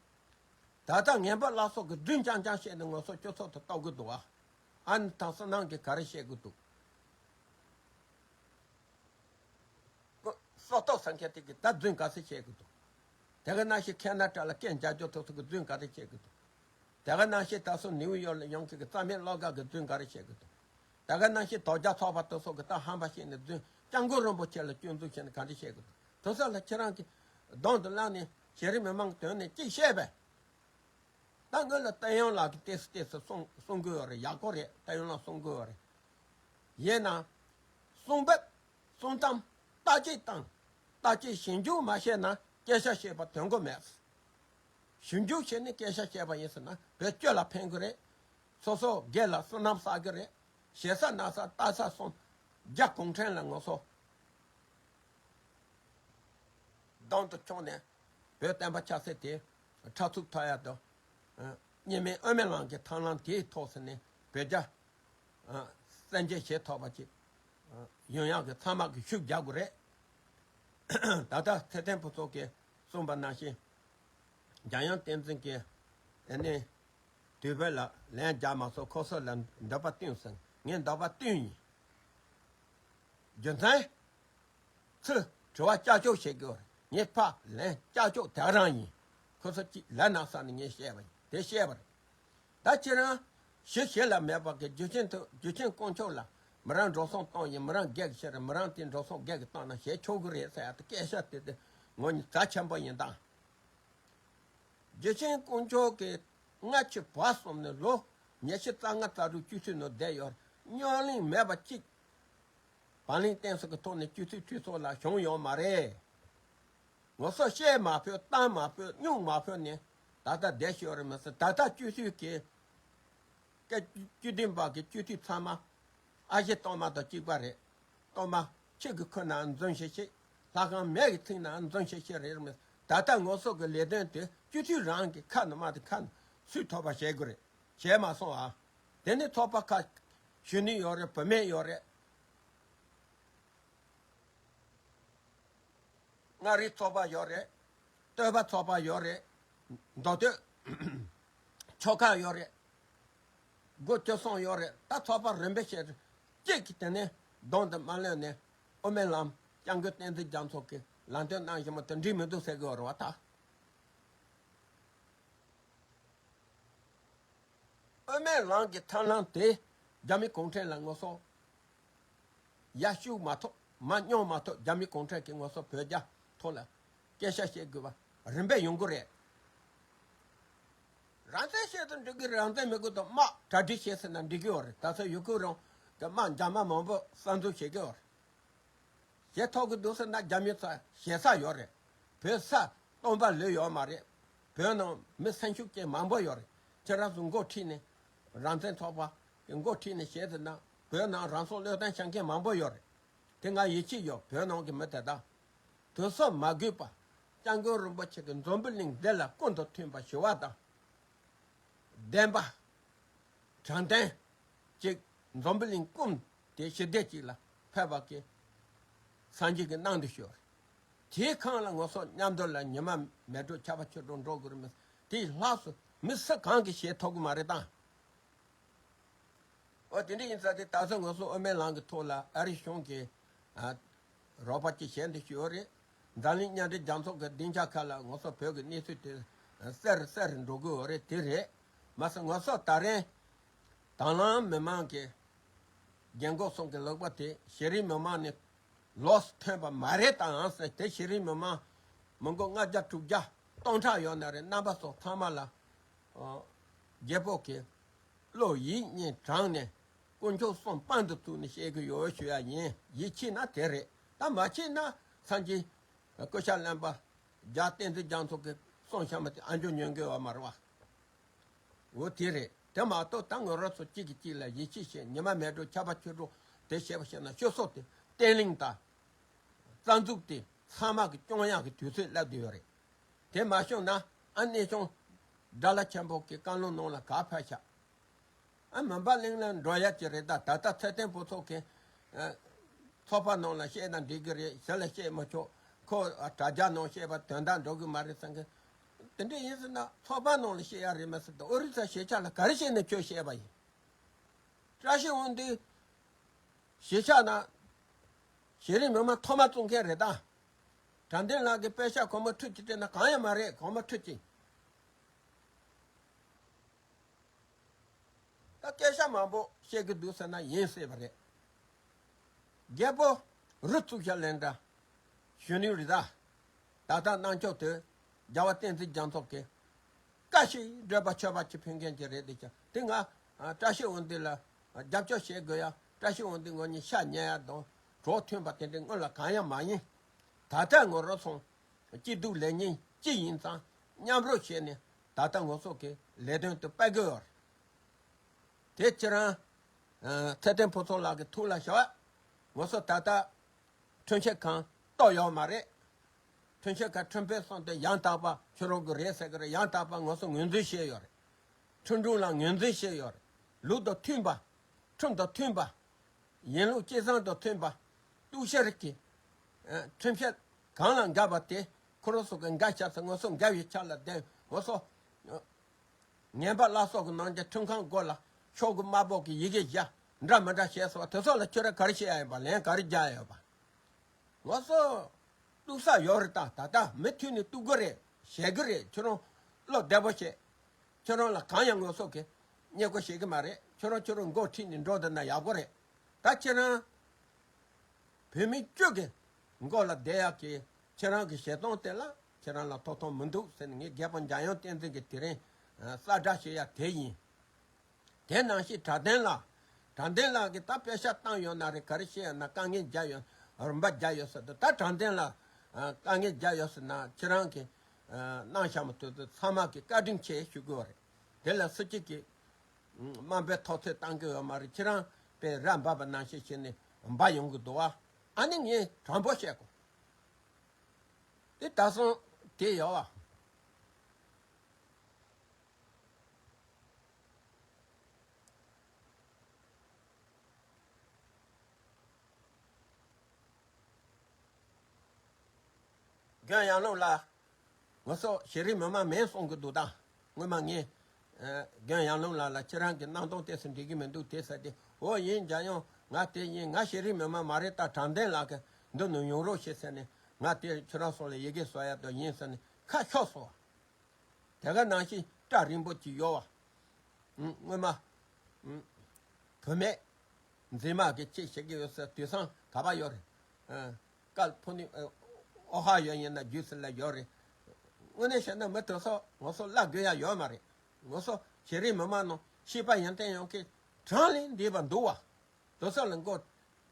ད་ལྟ་ངན་པ་བླ་སྲོག་གི་རྫུན་རྐྱང་རྐྱང་བཤད་ནས་ངོ་སོ་སྤྱི་ཚོགས་དུ་གཏོར་གི་འདུག་ཨ། ཨ་ནི་དང་བསོད་ནམས་ཀྱིས་ག་རེ་བཤད་གི་འདུག་སོ་ཏོག་ཟེར་མཁན་དེ་གིས་ད་རྫུན་ག་ཚོད་བཤད་གི་འདུག་དེ་ག་ནང་བཞིན་ཁེ་ན་ཌ་ལ་སྐད་རྒྱག་རྒྱུ་དེ་ཚོ་གིས་རྫུན་ག་རེ་བཤད་གི་འདུག་དེ་ག་ནང་བཞིན་ད་སོ་ནིའུ་ཡོག་ལ་ཡོང་མཁན་གྱི་རྩ་མེད་བློ་དགའ་གིས་རྫུན་ག་རེ་བཤད་གི་འདུག་དེ་ག་ནང་བཞིན་དོལ་རྒྱལ་ཚོགས་པ་དེ་ཚོ་གིས་ད་ཧམ་པ་བཤད་ནས་རྫུན། སྐྱབས་མགོན་རིན་པོ་ཆེ་ལ་སྐྱོན་འཛུགས་བྱས་ནས་ག་འདྲ་བཤད་གི་འདུག་དེ་ཚོ་ལ་ཁྱེད་རང་གིས་གདོང་དུ་བླངས་ནས་གཞི་རིམ་མི་མང་གི་དོན་ནས་གཅིག་བཤད་པས། ད་སྔོན་ལ་བསྟན་དབྱངས་ལགས་ཀྱིས་ཏོག་ཙམ་ཏོག་ཙམ་གསུང་གསུང་གི་ཡོད་རེད། ཡག་པོ་རེད། བསྟན་དབྱངས་ལགས་གསུང་གི་ཡོད་རེད། ཡིན་ནའང་གསུང་འབབ་གསུང་གཏམ་བརྟག་དཔྱད་བཏང་། བརྟག་དཔྱད་ཞིབ་འཇུག་མ་བྱས་ན་སྐད་ཆ་བཤད་པ་དོན་གོ་མེད། ཞིབ་འཇུག་བྱས་ནས་སྐད་ཆ་བཤད་པ་ཡིན་ཟེར་ན་བོད་སྤྱི་ལ་ཕན་གི་རེད། སོ་སོ་སྒེར་ལ་བསོད་ནམས་བསགས་གི་རེད། ཞེ་ས་ན་ས་ལྟ་ས་སོང་། རྒྱ་གུང་ཁྲན་ལ་ངོ་སོ་གདོང་དུ་མཆོང་ནས་བོད་བསྟན་པ་ཆབ་སྲིད་དེ་ཕྲག་ཚུགས་ཐོག་ཡ་དང་། ཨ་གཉིས་སྨན་དབུ་མའི་ལམ་གྱི་ཐབས་ལམ་དེའི་ཐོག་ཟེར་ནས་བོད་རྒྱ་ཨ་བཙན་རྒྱལ་བྱེད་ཐུབ་པ་ཅིག་ཨ་ཡོང་ཡག་གི་ཚང་མ་གིས་ཤུགས་རྒྱག་དགོས་རེད། ད་ལྟ་ཚེ་བརྟན་ཕུན་ཚོགས་ཀྱིས་གསུངས་པ་ནང་བཞིན་འཇམ་དབྱངས་བསྟན་འཛིན་གྱིས་ཨ་ནི་དུས་བབ་ལ་ལན་རྒྱག་མ་སོང་། ཁོ་ཚོ་ལ་འདོད་པ་བསྟུན་ཟེར། ངས་འདོད་པ་བསྟུན་ཡིན། རྒྱུ་མཚན། ཚུར་དྲི་བ་ཀྱག་ཀྱོག་བྱེད་དགོས་རེད། ངས་ཕར་ལན་ཀྱག་ཀྱོག་དེ་རང་ཡིན། ཁོ་ཚོ་གཅིག་ལབ་ན་བསམ་ནས་ངས་བཤད་པ་ཡིན། དེ་བཤད་པ་རེད། ད་ཁྱེད་རང་ཞི་ཞི་ལ་མེད་པ་གི་རྒྱུ་རྐྱེན་དུ་རྒྱུ་རྐྱེན་དཀོན་མཆོག་ལ་མི་རང་འགྲོ་སོང་གཏོང་ཡིན། མི་རང་སྒེར་གྱི་ཕྱིར་མི་རང་དེ་འགྲོ་སོང་སྒེར་གྱི་བཏང་ན་བྱེད་ཆོག་གི་རེད་ཟེར་ཡ་དེ་སྐད་ཆ་དེ་དེ་ངོ་ཉིད་རྩ་ཆེན་པོ་ཡིན་ད། རྒྱུ་རྐྱེན་དཀོན་མཆོག་གིས་སྔ་ཕྱི་བར་གསུམ་ནས་ལོ་ཉི་ཤུ་རྩ་ལྔ་རྩ་དྲུག་སྤྱི་འཐུས་ནང་བསྡད་ཡོད། རྙོག་གླེང་མེད་པ་གཅིག་བར་ལེན་བསྟེན་སོགས་ཀྱི་ཐོག་ནས་སྤྱི་འཐུས་འཐུས་ཚོགས་ལ་བྱུང་ཡོད་མ་རེད། ངོ་སོ་བཤད་མ་ཕོད་བཏང་མ་ཕོད་སྨྱུག་མ་ཕོད་ནས་ད་ལྟ་བསྡད་ཤོར་རེད་མ་ཟད། ད་ལྟ་སྤྱི་འཐུས་ཀྱི་སྐད་བཅུ་བདུན་པ་གི་སྤྱི་འཐུས་ཚང་མ་ཨ་ཞེ་གཏོར་མ་དང་གཅིག་པ་རེད། གཏོར་མ་ཆུ་གི་ཁུ་ན་འཛུམ་ཤིག་ཤིག་ལྷ་ཁང་མེ་གི་ཚིག་ན་འཛུམ་ཤིག་ཤིག་རེད་མ་ཟད། ད་ལྟ་ངོ་སོ་གི་ལས་དོན་དེ་སྤྱི་འཐུས་རང་གི་ཁ་ནས་མ་དེ་ཁ་ནས་སུས་ཐོབ་པ་བྱེད་དགོས་རེད། བྱས་མ་སོང་ཨ། དེ་ནི་ཚོགས་པ་ཁག་གཞོན་ནུ་ཡོད་རེད། བུད་མེད་ཡོད་རེད། མངའ་རིས་ཚོགས་པ་ཡོད་རེད། སྟོད་པ་ཚོགས་པ་ཡོད་རེད། མདོ་སྟོད་ཆོལ་ཁ་ཡོད་རེད། སྒོ་བཅུ་གསུམ་ཡོད་རེད། ད་ཚོགས་པ་རིམ་པས་བཤད་གཅིག་གིས་དེ་ནས་གདོང་དུ་མ་ལོན་ནས་དབུ་མའི་ལམ་སྐྱབས་མགོན་བསྟན་འཛིན་རྒྱ་མཚོ་གིས་ལམ་སྟོན་གནང་བཞིན་པ་དེ་འགྲིག་མི་འདུག་ཟེར་གི་ཡོད་རེད་བ་ད། དབུ་མའི་ལམ་གྱི་ཐབས་ལམ་དེ་རྒྱ་མི་གུང་ཁྲན་ལ་ངོ་སོ་ཡར་ཤུགས་མ་ཐོབ་མར་རྙོག་མ་ཐོབ། རྒྱ་མི་གུང་ཁྲན་གྱི་ངོ་སོ་བོད་རྒྱ་ཐོག་ལ་སྐད་ཆ་བཤད་དགོས་པ་རིམ་པས་ཡོང་གི་རེད། རང་བཙན་བཤད་ཙང་འགྲིག་གི་རེད། རང་བཙན་མི་དགོས་དང་དམག་གྲ་སྒྲིག་བྱས་ཟེར་ན་འགྲིག་གི་ཡོད་རེད། ད་ཚོད་ཡུ་ཁུ་རོང་གི་དམག་འཇབ་མ་མང་པོ་གསར་འཛུགས་བྱེད་ཀྱི་ཡོད་རེད། བྱེད་ཐུབ་ཀྱི་འདུག་ཟེར་ན་རྒྱ་མི་ཚོ་ཞེད་ས་ཡོད་རེད། བོད་ས་སྟོང་པ་ལོས་ཡོད་མ་རེད། བོད་ནང་མི་སེམས་ཤུགས་ཅན་མང་པོ་ཡོད་རེད། ཁྱེད་རང་ཚོ་འགོ་ཁྲིད་ནས་རང་བཙན་ཚོགས་པ་གི་འགོ་ཁྲིད་ནས་བྱས་ཟེར་ན་བོད་ནང་རང་སྲོག་བློས་བཏང་བྱེད་མཁན་མང་པོ་ཡོད་རེད། དེ་ང་ཡིད་ཆེས་ཡོད། བོད་ནང་གི་མི་དེ་དག་དུས་སོ་མ་དགོས་པ་སྐྱབས་མགོན་རིན་པོ་ཆེ་གི་འཛམ་བུ་གླིང་འདི་ལ་ཀུན་ཏུ་མཐུན་པ་ཞི་བ་དང་། བདེན་པ། དྲང་བདེན་ཅིག་འཛམ་བུ་གླིང་ཀུན་དེ་ཞི་བདེ་ཅིག་ལ་ཕེབས་པ་གི་སངས་རྒྱས་ཀྱི་གནང་དུ་ཞུ་བ་རེད། དེའི་ཁང་ལ་ངོ་སོ་མཉམ་དུ་ལ་ཉི་མ་མེ་དྲོད་ཆར་པ་ཆུ་དྲོད་འགྲོ་དགོས་རེད་མི་དེའི་ལྷག་སུ་མི་སུ་གང་གིས་བྱེད་ཐུབ་ཀྱི་མ་རེད་དང་། ཨོ་དེ་འདྲ་ཡིན་ཙང་དེ་ད་ཚོད་ངོ་སོ་དབུ་མའི་ལམ་གྱི་ཐོག་ལ་ཨ་རི་གཞུང་གི་ཨ་རོགས་པ་ཅིག་བྱས་འདི་ཞུ་ཡོད་རེད། འཛམ་གླིང་མཉམ་འབྲེལ་རྒྱལ་ཚོགས་ཀྱི་སྡིངས་ཆ་ཁག་ལ་ངོ་སོ་བོད་ཀྱི་གནས་ཚུལ་དེ་གསལ་རུ་གསལ་རུ་འགྲོ་གི་ཡོད་རེད། དེ་རེད། མ་ཟད་ངོ་སོ་ད་རིང་དང་བླངས་མི་མང་གི་རྒན་གོག་གསུམ་གྱི་ལག་པ་དེ་ཤེས་རིག་མི་མང་ནས་ལོགས་སུ་ཐོན་པ་མ་རེད་དང་ཟེར། དེ་ཤེས་རིག་མི་མང་མི་མགོ་ལྔ་བརྒྱ་དྲུག་བརྒྱ་སྟོང་ཕྲག་ཡོད་ན་རེད། རྣམ་པ་ཚོ་ཚང་མ་ལ་ཨ་རྒྱལ་པོ་གི་བློ་ཡིད་གཉིས་དྲངས་ནས་དཀོན་མཆོག་གསུམ་དཔང་དུ་བཙུགས་ནས་བཤད་གི་ཡོད་ཞུ་ཡ་ཡིན། ཡིད་ཆེས་ན་དེ་རེད། ད་མ་ཆེས་ན་སངས་རྒྱས་སྐུ་ཤ་རློན་པ་རྒྱལ་བསྟན་འཛིན་རྒྱ་མཚོ་གི་གསུང་བཤད་མ་དེ་ཨ་འཇོ་ཉན་གི་ཡོད་མ་རེད་བ། འོ་དེ་རེད། དེ་མ་གཏོགས་ད་ང་རང་ཚོ་གཅིག་གིས་གཅིག་ལ་ཡིད་ཆེས་བྱས་ཉི་མ་མེ་དྲོད་ཆར་པ་ཆུ་དྲོད་དེ་བྱས་པ་བྱས་ན་སྤྱི་ཚོགས་དེ་བརྟན་ལྷིང་དང་། རྩ་འཛུགས་དེ་ཚང་མ་གི་སྐྱོང་ཡག་གི་དུས་ཚོད་སླེབས་བསྡད་ཡོད་རེད། དེ་མ་བྱུང་ན་ཨ་གནས་ཆུང་དགྲ་ལྷ་ཆེན་པོ་གི་བཀའ་བློན་ནང་ལ་ག་ཕེབས་ཤག་ཨ་མུན་པ་གླིང་ལ་འགྲོ་ཡག་ཅིག་རེད། ད་ད་ལྟ་ཚེ་བརྟན་ཕུན་ཚོགས་ཀྱི་ཨ་ཚོགས་པ་ནང་ལ་བཤད་ན་འགྲིག་གི་རེད། གཞན་ལ་བཤད་མི་ཆོག་ཁོ་ཨ་དྲ་རྒྱ་ནང་བཤད་པ་དོན་དག་འགྲོ་གི་མ་རེད་བསམ་གི། དེ་འདྲ་ཡིན་ཟེར་ན་ཚོགས་པ་ནང་ལ་བཤད་ཡག་རེད་མ་ཟེར་ཏེ་ཨོ་རི་ས་གཞིས་ཆགས་ལ་ག་རེ་བཤད་ནས་ཁྱོད་བཤད་པ་ཡིན། བཀྲ་ཤིས་དབང་འདུས་གཞིས་ཆགས་ན་གཞི་རིམ་མི་མང་ཐོག་མ་བཙུགས་མཁན་རེད་ད། དྲང་བདེན་ལགས་ཀྱི་པེ་ཤག་གོང་མ་ཁྲུས་ཀྱི་སྤྲད་ན་གང་ཡང་མ་རེད། གོང་མ་ཁྲུས་ཀྱི། ད་སྐད་ཆ་མང་པོ་བཤད་ཀྱི་འདུག་ཟེར་ན་ཡིན་སྲིད་པ་རེད། རྒྱལ་པོ་རི་གཙུག་ཤ་ལེན་འདྲ། གཞོན་ནུ་རི་དྭགས། ད་ལྟ་གནང་ཕྱོགས་དེ་རྒྱལ་བ་བསྟན་འཛིན་རྒྱ་མཚོ་གི་བཀའ་བཞིན་བགྲོད་པ་ཆོད་པ་ཅིག་ཕུལ་མཁན་ཅིག་རེད་དེ་ཀྱང་དེ་ང་བཀྲ་ཤིས་དབང་འདུས་ལ་རྒྱབ་སྐྱོར་བྱེད་དགོས་ཡ། བཀྲ་ཤིས་དབང་འདུས་ངོ་ཉིད་ཤ་ཉེ་ཡ་དང་གྲོགས་མཐུན་པ་དེ་འདྲའི་སྔོན་ལ་གང་ཡང་མ་ཡིན། ད་ལྟ་ངོ་རོ་སོང་སྐྱིད་སྡུག་ལེགས་ཉེས་ཅི་ཡིན་ཙང་མཉམ་རུབ་བྱས་ནས་ད་ལྟ་ངོ་སོ་གི་ལས་དོན་དུ་སྤེལ་དགོས་ཡོད་རེད། དེ་ཁྱེད་རང་ཚེ་བརྟན་ཕུན་ཚོགས་ལགས་ཀྱི་ཐུགས་ལ་བཞག་ངོ་སོ་ད་ལྟ་ཁྲིམས་ཞིབ་ཁང་གཏོགས་ཡོད་མ་རེད། ཁྲིམས་ཞིབ་ཁང་ཁྲིམས་དཔོན་གསུམ་དེ་ཡང་དག་པ་ཕྱི་རོགས་ཀྱི་རེད་ཟེར་གི་རེད། ཡང་དག་པ་ངོ་སོ་ངོས་འཛིན་བྱས་ཡོད་རེད། ཁྲིམས་དྲུང་ལ་ངོས་འཛིན་བྱས་ཡོད་རེད། ལུགས་དང་མཐུན་པ། ཁྲིམས་དང་མཐུན་པ། ཡིན་ལུགས་སྤྱི་བཟང་དང་མཐུན་པ། གཏུག་བཤེར་གྱི་ཁྲིམས་ཞིབ་གང་ལ་འགལ་བ་དེ་ཁོ་རང་ཚོ་གི་འགལ་ཆགས་སུ་ངོ་སོ་འགལ་བའི་ཆ་ལ་བསྡད་ངོ་སོ། ངན་པ་བླ་སྲོག་གི་ནང་གི་ཁྲིམས་ཁང་སྒོ་ལ་ཤོག་གུ་དམར་པོ་གི་ཡི་གེ་བཞག་འདྲ་མི་འདྲ་བྱས་སོང་བ་དེ་ཚོ་ལ་ཁྱོད་རང་ག་རེ་བཤད་ཡ་ཡོད་པ། ལན་ག་རེ་རྒྱག་ཡ་ཡོད་པ། ང་ཚོ་གཏུག་ས་ཡོད་རེད། ད་ད་ལྟ་མུ་མཐུད་ནས་གཏུག་གི་རེད། བཤད་གི་རེད། ཁྱོད་རང་བློ་བདེ་པོ་བྱེད། ཁྱོད་རང་ལ་གང་ཡང་ང་ཚོ་གི་བསྙད་བཀུར་བྱེད་གི་མ་རེད། ཁྱོད་རང་ཁྱོད་རང་མགོ་ཁྲིད་ནས་འགྲོ་འདི་ན་ཡག་པོ་རེད། ད་ཁྱེད་རང་བོད་མི་སྤྱི་གི་མགོ་ལ་བསྡད་ཡག་གི་ཁྱེད་རང་གི་བྱེད་སྟངས་དེ་ལ་ཁྱེད་རང་ལ་ཐོབ་ཐང་མི་འདུག་ཟེར་ནས། ངས་རྒྱལ་པོ་འཇམ་དབྱངས་བསྟན་འཛིན་གྱི་དེ་རིང་གསལ་བསྒྲགས་བྱེད་ཡག་དེ་ཡིན། དེ་ནང་བཞིན་དྲང་བདེན་ལགས། དྲང་བདེན་ལགས་ཀྱིས་ད་པེ་ཤག་བཏང་ཡོད་ན་རེད། ག་རེ་བཤད་ཡོད་ན་དཀའ་ངལ་བརྒྱབ་ཡོད། རིམ་པ་བརྒྱབ་ཡོད་ཟེར་དུས། ད་དྲང་བདེན་ལགས་དཀའ་ངལ་བརྒྱབ་ཡོད་ཟེར་ན་ཁྱེད་རང་གིས་གནང་བཞག་མ་ཐུབ་དུས་ཚང་མ་གིས་བཀའ་དྲིན་ཆེ་ཞུ་དགོས་པ་རེད། དེ་ལ་སུ་གཅིག་གིས་དམའ་འབེབས་མཐོ་ཚད་བཏང་གི་ཡོད་མ་རེད། ཁྱེད་རང་དཔེ་ར་འབབ་པ་ནང་བཞིན་བྱས་ནས་འབབ་ཡོང་གི་འདུག་བ། ཨ་ནི་ངས་དྲང་པོ་བཤད་དགོས། དེ་ད་སོང་དེ་ཡོད་བ། རྒན་ཡང་ལུང་ལགས། ང་ཚོ་གཞི་རིམ་མི་མང་མིན་གསུང་གི་འདུག་ད། སྔོན་མ་ངས་རྒན་ཡང་ལུང་ལགས་ལ་ཁྱེད་རང་གི་གནང་སྟངས་དེ་ཚོ་འགྲིག་གི་མི་འདུག་དེ་ཟེར་ཏེ། འོ་ཡིན། འཇམ་དབྱངས་ང་དེ་ཡིན། ང་གཞི་རིམ་མི་མང་མ་རེད། ད་དྲང་བདེན་ལགས་ཀྱིས་འདི་ནས་ཡོང་རོགས་བྱེད་ཟེར་ནས། ང་དེ་ཁྱོད་རང་ཚོ་ལ་ཡི་གེ་བཟོ་ཡག་དེ་ཡིན་ཟེར་ནས་ཁ་ཕྱོགས་སོང་བ། དེ་ག་ནང་བཞིན་སྐྲ་རིང་པོ་ཅིག་ཡོད་བ། ཨུ། སྔོན་མ། ཨུ། བུད་མེད་མཛེས་མ་གི་ཆེད་བྱེད་ཀྱི་ཡོད་ཟེར། དུས་སང་ག་པར་ཡོད་རེད། ཨ། ཀལ་ཕོ་ནི། ཨ། ཨོ་ཧ་ཡོ་ཡིན་ན་རྒྱུས་ཟེར་ལ་ཡོད་རེད། དངོས་གནས་བཤད་ན་མི་དེ་ཚོ་ང་ཚོ་བརླག་དགོས་ཡ་ཡོད་མ་རེད། ང་ཚོ་གཞི་རིམ་མི་མང་ནང་ཤེས་པ་ཡོན་ཏན་ཡོད་མཁན་གྲངས་ལས་འདས་པ་འདུག་བ། དེ་ཚོ་ལ་མགོ་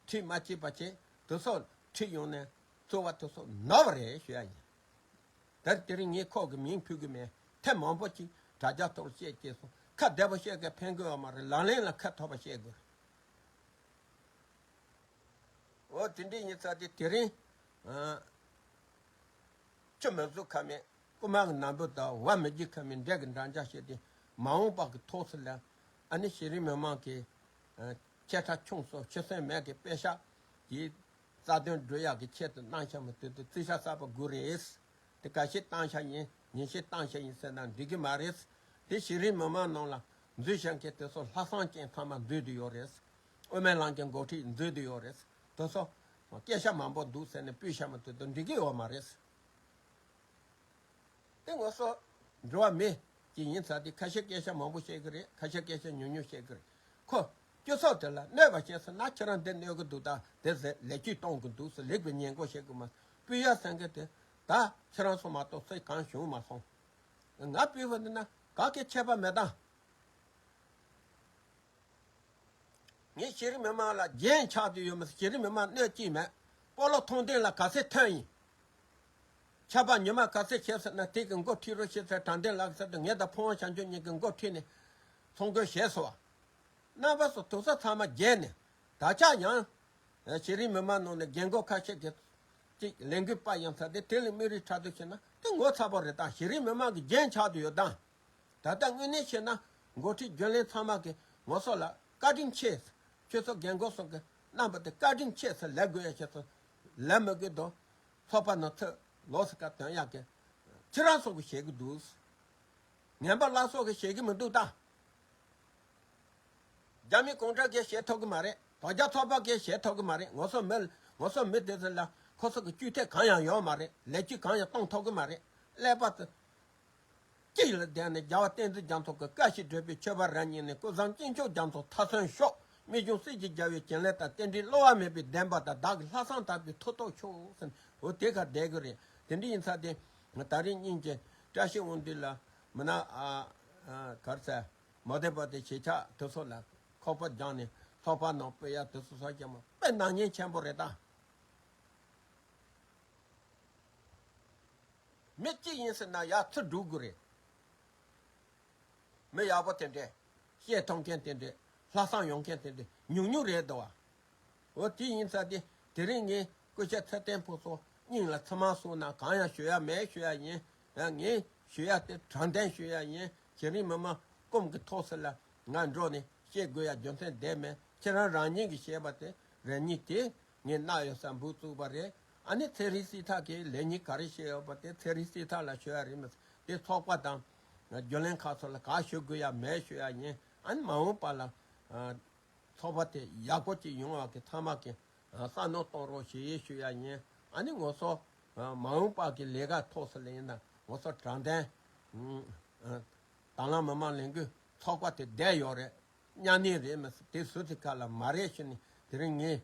ཁྲིད་མ་བྱེད་པ་བྱས། དེ་ཚོ་ཁྲིད་ཡོང་ནས་གཙོ་བོ་དེ་ཚོ་ནོར་བ་རེད་ཞུ་ཡ་ཡིན། ད་དེ་རིང་ངས་ཁོ་གི་མིང་ཕུད་གི་མེད། ཐེངས་མང་པོ་ཅིག་དྲ་རྒྱ་ཐོག་བཤད་སྐྱེས་སོང་། ཁ་བདེ་པོ་བཤད་མཁན་ཕན་གི་ཡོད་མ་རེད། ལག་ལེན་ལ་ཁ་ཐོབ་པ་བཤད་དགོས། འོ་དེ་འདྲ་ཡིན་ཙང་དེ་དེ་རིང་། ཨ། ཆུ་མི་ཟོས་ཁ་མེད། རྐུན་མ་གི་ནང་འབུ་དང་བ་མི་རྒྱུག་ཁ་མེད། འདྲེ་གི་འདྲ་འཇགས་བྱས་ཏེ། མ་འོངས་པ་གི་ཐོག་སུ་ལ་ཨ་ནི་གཞི་རིམ་མི་མང་གི། ཨ། ཆེ་ཕྲ་ཆུང་གསུམ་ཆུད་ཟོས་མེད་ཀྱི་པེ་ཤག་གི་རྩ་དོན་སྒྲུབ་ཡག་གི་ཆེད་དུ་གནང་བཞག་མི་དེ་དུ་རྩིས་ཆ་གསར་པ་དགོས་རེད། དེ་ག་ཤེད་བཏང་བཞག་ཡིན། ཉིན་ཤེད་བཏང་བཞག་ཡིན་ཟེར་ན་འགྲིག་གི་མ་རེད། དེ་གཞི་རིམ་མི་མང་ནང་ལ་འཛུལ་བཞག་མཁན་དེ་ཚོ་ལྷག་བསམ་ཅན་ཚང་མ་འཛུལ་དུ་ཡོད་རེད། དབུ་མའི་ལམ་གྱི་འགོ་ཁྲིད་འཛུལ་དུ་ཡོད་རེད། དེ་ཚོ་སྐད་ཆ་མང་པོ་འདུག་ཟེར་ནས་སྤུས་བཞག་མི་དེ་དུ་འགྲིག་གི་ཡོད་མ་རེད། དེ་ང་ཚོ་འགྲོ་བ་མི་ཅིག་ཡིན་ཙང་དེ་ཁ་ཤས་སྐད་ཆ་མང་པོ་བཤད་གི་རེད། ཁ་ཤས་སྐད་ཆ་ཉུང་ཉུང་བཤད་གི་རེད། ཁོ་སྤྱི་ཚོགས་དེ་ལ་གནོད་པ་བྱས་ཟེར་ན། ཁྱེད་རང་འདི་གནོད་གི་འདུག་ད་དེ་ཟེར་ལེགས་བཅོས་གཏོང་གི་འདུག་ཟེར་ལེགས་པའི་ཉེས་འགོག་བྱེད་དགོས་མ། སྤུས་ཡག་ཟེར་མཁན་དེ་ད་ཁྱེད་རང་ཚོ་མ་གཏོགས་སུ་གང་བྱུང་མ་སོང་། ང་སྤུས་པ་འདི་ན་ག་གེ་ཁྱད་པར་མེད་ད། ངས་གཞི་རིམ་མི་མང་ལ་རྒྱན་ཆགས་དུ་ཡོད་མ་ཟད། གཞི་རིམ་མི་མང་གནོད་ཀྱིས་མེད། སྤོ་ལོ་ཐོང་ཐེངས་ལ་ག་ཚད་ཐོན་ཡིན། ཆར་པ་ཉི་མ་ག་ཚད་བྱས་ཟེར་ན་དེ་གི་མགོ་ཁྲིད་རོགས་བྱེད་ཟེར། དྲང་བདེན་ལགས་ཟེར་དུས་ངས་ད་ཕུན་དབང་བྱང་ཆུབ་གཉིས་ཀྱི་མགོ་ཁྲིད་ནས་ཚོང་དགོས་བྱས་སོ། རྣམ་པ་ཚོ་དུག་ས་ཚང་མ་བརྒྱལ་ནས་ད་ཆ་ཡང་གཞི་རིམ་མི་མང་ནང་ནས་རྒན་རྒོན་ཁ་ཤས་ཀྱིས་ཅིག་ལས་འགུལ་སྤར་ཡང་ཚར་ཏེ། དེ་ལས་མི་རིགས་ཁྲག་དུག་བྱས་ན་དེ་ངོ་ཚ་པོ་རེད། ད་གཞི་རིམ་མི་མང་གི་རྒྱན་ཆགས་དུ་ཡོད་ད། ད་ལྟ་དངོས་གནས་བཤད་ན་འགོ་ཁྲིད་རྒྱུན་ལས་ཚང་མ་གིས་ང་ཚོ་ལ་བཀའ་དྲིན་ཆེ། ཁྱོད་ཚོ་རྒན་རྒོན་ཚོ་གི་རྣམ་པ་དེ་བཀའ་དྲིན་ཆེ་ཟེར་ལབ་དགོས་ཡ། ཁྱེད་ཚོ་ལབ་མི་དགོས་དོ། ཚོགས་པ་ནང་ཚུར་ལོགས་སུ་བཀའ་འདོན་ཡག་གི་ཁྱེད་རང་ཚོ་གིས་བྱེད་ཀྱི་འདུག། ངན་པ་བླ་སྲོག་གིས་བྱེད་ཀྱི་མི་འདུག་ད། རྒྱ་མི་གུང་ཁྲན་གྱིས་བྱེད་ཐུབ་ཀྱི་མ་རེད། དོལ་རྒྱལ་ཚོགས་པ་གིས་བྱེད་ཐུབ་ཀྱི་མ་རེད། ང་ཚོ་མི་ང་ཚོ་མི་དེ་ཚོ་ལ་ཁོ་ཚོ་གི་སྐྱོན་ཐེབས་གང་ཡང་ཡོད་མ་རེད། ལས་སྐྱོན་གང་ཡང་གཏོང་ཐུབ་ཀྱི་མ་རེད། ཀླད་པ་དེ་གཅིག་ལ་བསྡད་ནས། རྒྱལ་བ་བསྟན་འཛིན་རྒྱ་མཚོ་གི་བཀའ་བཞིན་སྒྲུབ་པའི་ཆོས་པ་རང་ཉིད་ནས། ཀུན་བཟང་སྐྱེས་མཆོག་རྒྱ་མཚོ་མཐའ་མཚོན་ཤོག། རྨད་བྱུང་སྲིད་ཀྱི་རྒྱལ་བའི་བྱིན་རླབས་དང་། རྟེན་འབྲེལ་བསླུ་བ་མེད་པའི་བདེན་པ་དང་། བདག་གི་ལྷག་བསམ་དག་པའི་མཐུ་སྟོབས་ཤོག་ཟེར། འོ་དེ་ག་བསྡད་གི་རེད། དེ་འདྲ་ཡིན་ཙང་དེ་ད་རིང་སྙིང་རྗེ་བཀྲ་ཤིས་དབང་འདུས་ལ་མི་ན། ཨ། ཨ། ག་རེ་ཟེར། མོ་དེ་པོ་དེ་བྱེད་ཆགས་དེ་ཚོ་ལ་ཁོག་པ་བརྒྱངས་ནས་ཚོགས་པ་ནང་སྤོས་ཡ་དེ་ཚོ་ས་སྐྱ་མོ་དཔེ་ནག་ཉེས་ཆེན་པོ་རེད་ད། མི་གཅིག་ཡིན་ཟེར་ན་ཡར་ཚུར་འགྲོ་དགོས་རེད། མི་ཡག་པོ་དེ་འདྲས། བཤད་ཐུབ་མཁན་དེ་འདྲས། ལྷག་བསམ་ཡོད་མཁན་དེ་འདྲས་ཉུང་ཉུང་རེད་འདུག་བ། འོ་དེ་ཡིན་ཙང་དེ་དེ་རིང་ངས་སྐུ་ཞབས་ཚེ་བརྟན་ཕུན་ཚོགས་སྙིང་ལ་ཚིག་མ་ཟུག་ན། གང་ཡང་ཞུ་ཡ་མེད་ཞུ་ཡ་ཡིན། ཡང་ངས་ཞུ་ཡ་དེ་དྲང་བདེན་ཞུ་ཡ་ཡིན། གཞི་རིམ་མི་མང་སྐོམ་གི་ཐོག་སུ་ལ་ང་འགྲོ་ནས་བཤད་དགོས་ཡ་རྒྱུ་མཚན་དེ་མེད། ཁྱེད་རང་རང་ཉིད་ཀྱིས་བཤད་པ་དེ་རང་ཉིད་དེ། ངས་གནང་ཡོད་ས་འབུ་བཙུགས་པ་རེད། ཨ་ནི་ཚེ་རིང་སྲིད་ཐར་གྱིས་ལས་ཉིན་ག་རེ་བྱས་ཡོད་པ་དེ་ཚེ་རིང་སྲིད་ཐར་ལ་ཞུ་ཡ་རེད་མ་གཏོགས། དེ་ཚོགས་པ་དང་རྒྱུན་ལས་ཁག་ཚོ་ལ་ག་ཞུ་དགོས་ཡ་མེད་ཞུ་ཡ་ཡིན། ཨ་ནི་མ་འོངས་པ་ལ་ཚོགས་པ་དེ་ཡག་པོ་ཅིག་ཡོང་བ་གི་ཚང་མ་གི་བསམ་བློ་གཏོང་རོགས་བྱེད་ཞུ་ཡ་ཡིན། ཨ་ནི་ང་ཚོ་མ་འོངས་པ་གི་ལས་ཀ་ཐོག་སུ་ལ་ཡིན་ན་ང་ཚོ་དྲང་བདེན་དང་བླངས་མི་མང་ལས་འགུལ་ཚོགས་པ་དེ་བསྡད་ཡོད་རེད། གཉའ་གནོན་རེད་མི་སྲིད། དེ་སུ་དེ་ག་ལ་མ་རེད་ཞུ་ནས། དེ་རིང་ངས་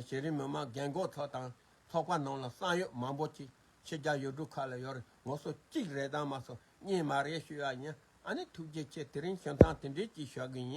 གཞི་རིམ་མི་མང་རྒན་འཁོགས་ཚོ་དང་ཚོགས་པ་ནང་ལ་བསམ་ཡོད་མང་པོ་ཅིག་ཕྱི་རྒྱལ་ཡུལ་གྲུ་ཁག་ལ་ཡོད་རེད། ང་ཚོ་གཅིག་རེད་དམ་མ་སོང་གཉིས་མ་རེད་ཞུ་ཡ་ཡིན། ཨ་ནི་ཐུགས་རྗེ་ཆེ། དེ་རིང་ཞུ་མཚམས་དེ་འདྲས་ཅིག་བཞག་གི་ཡིན།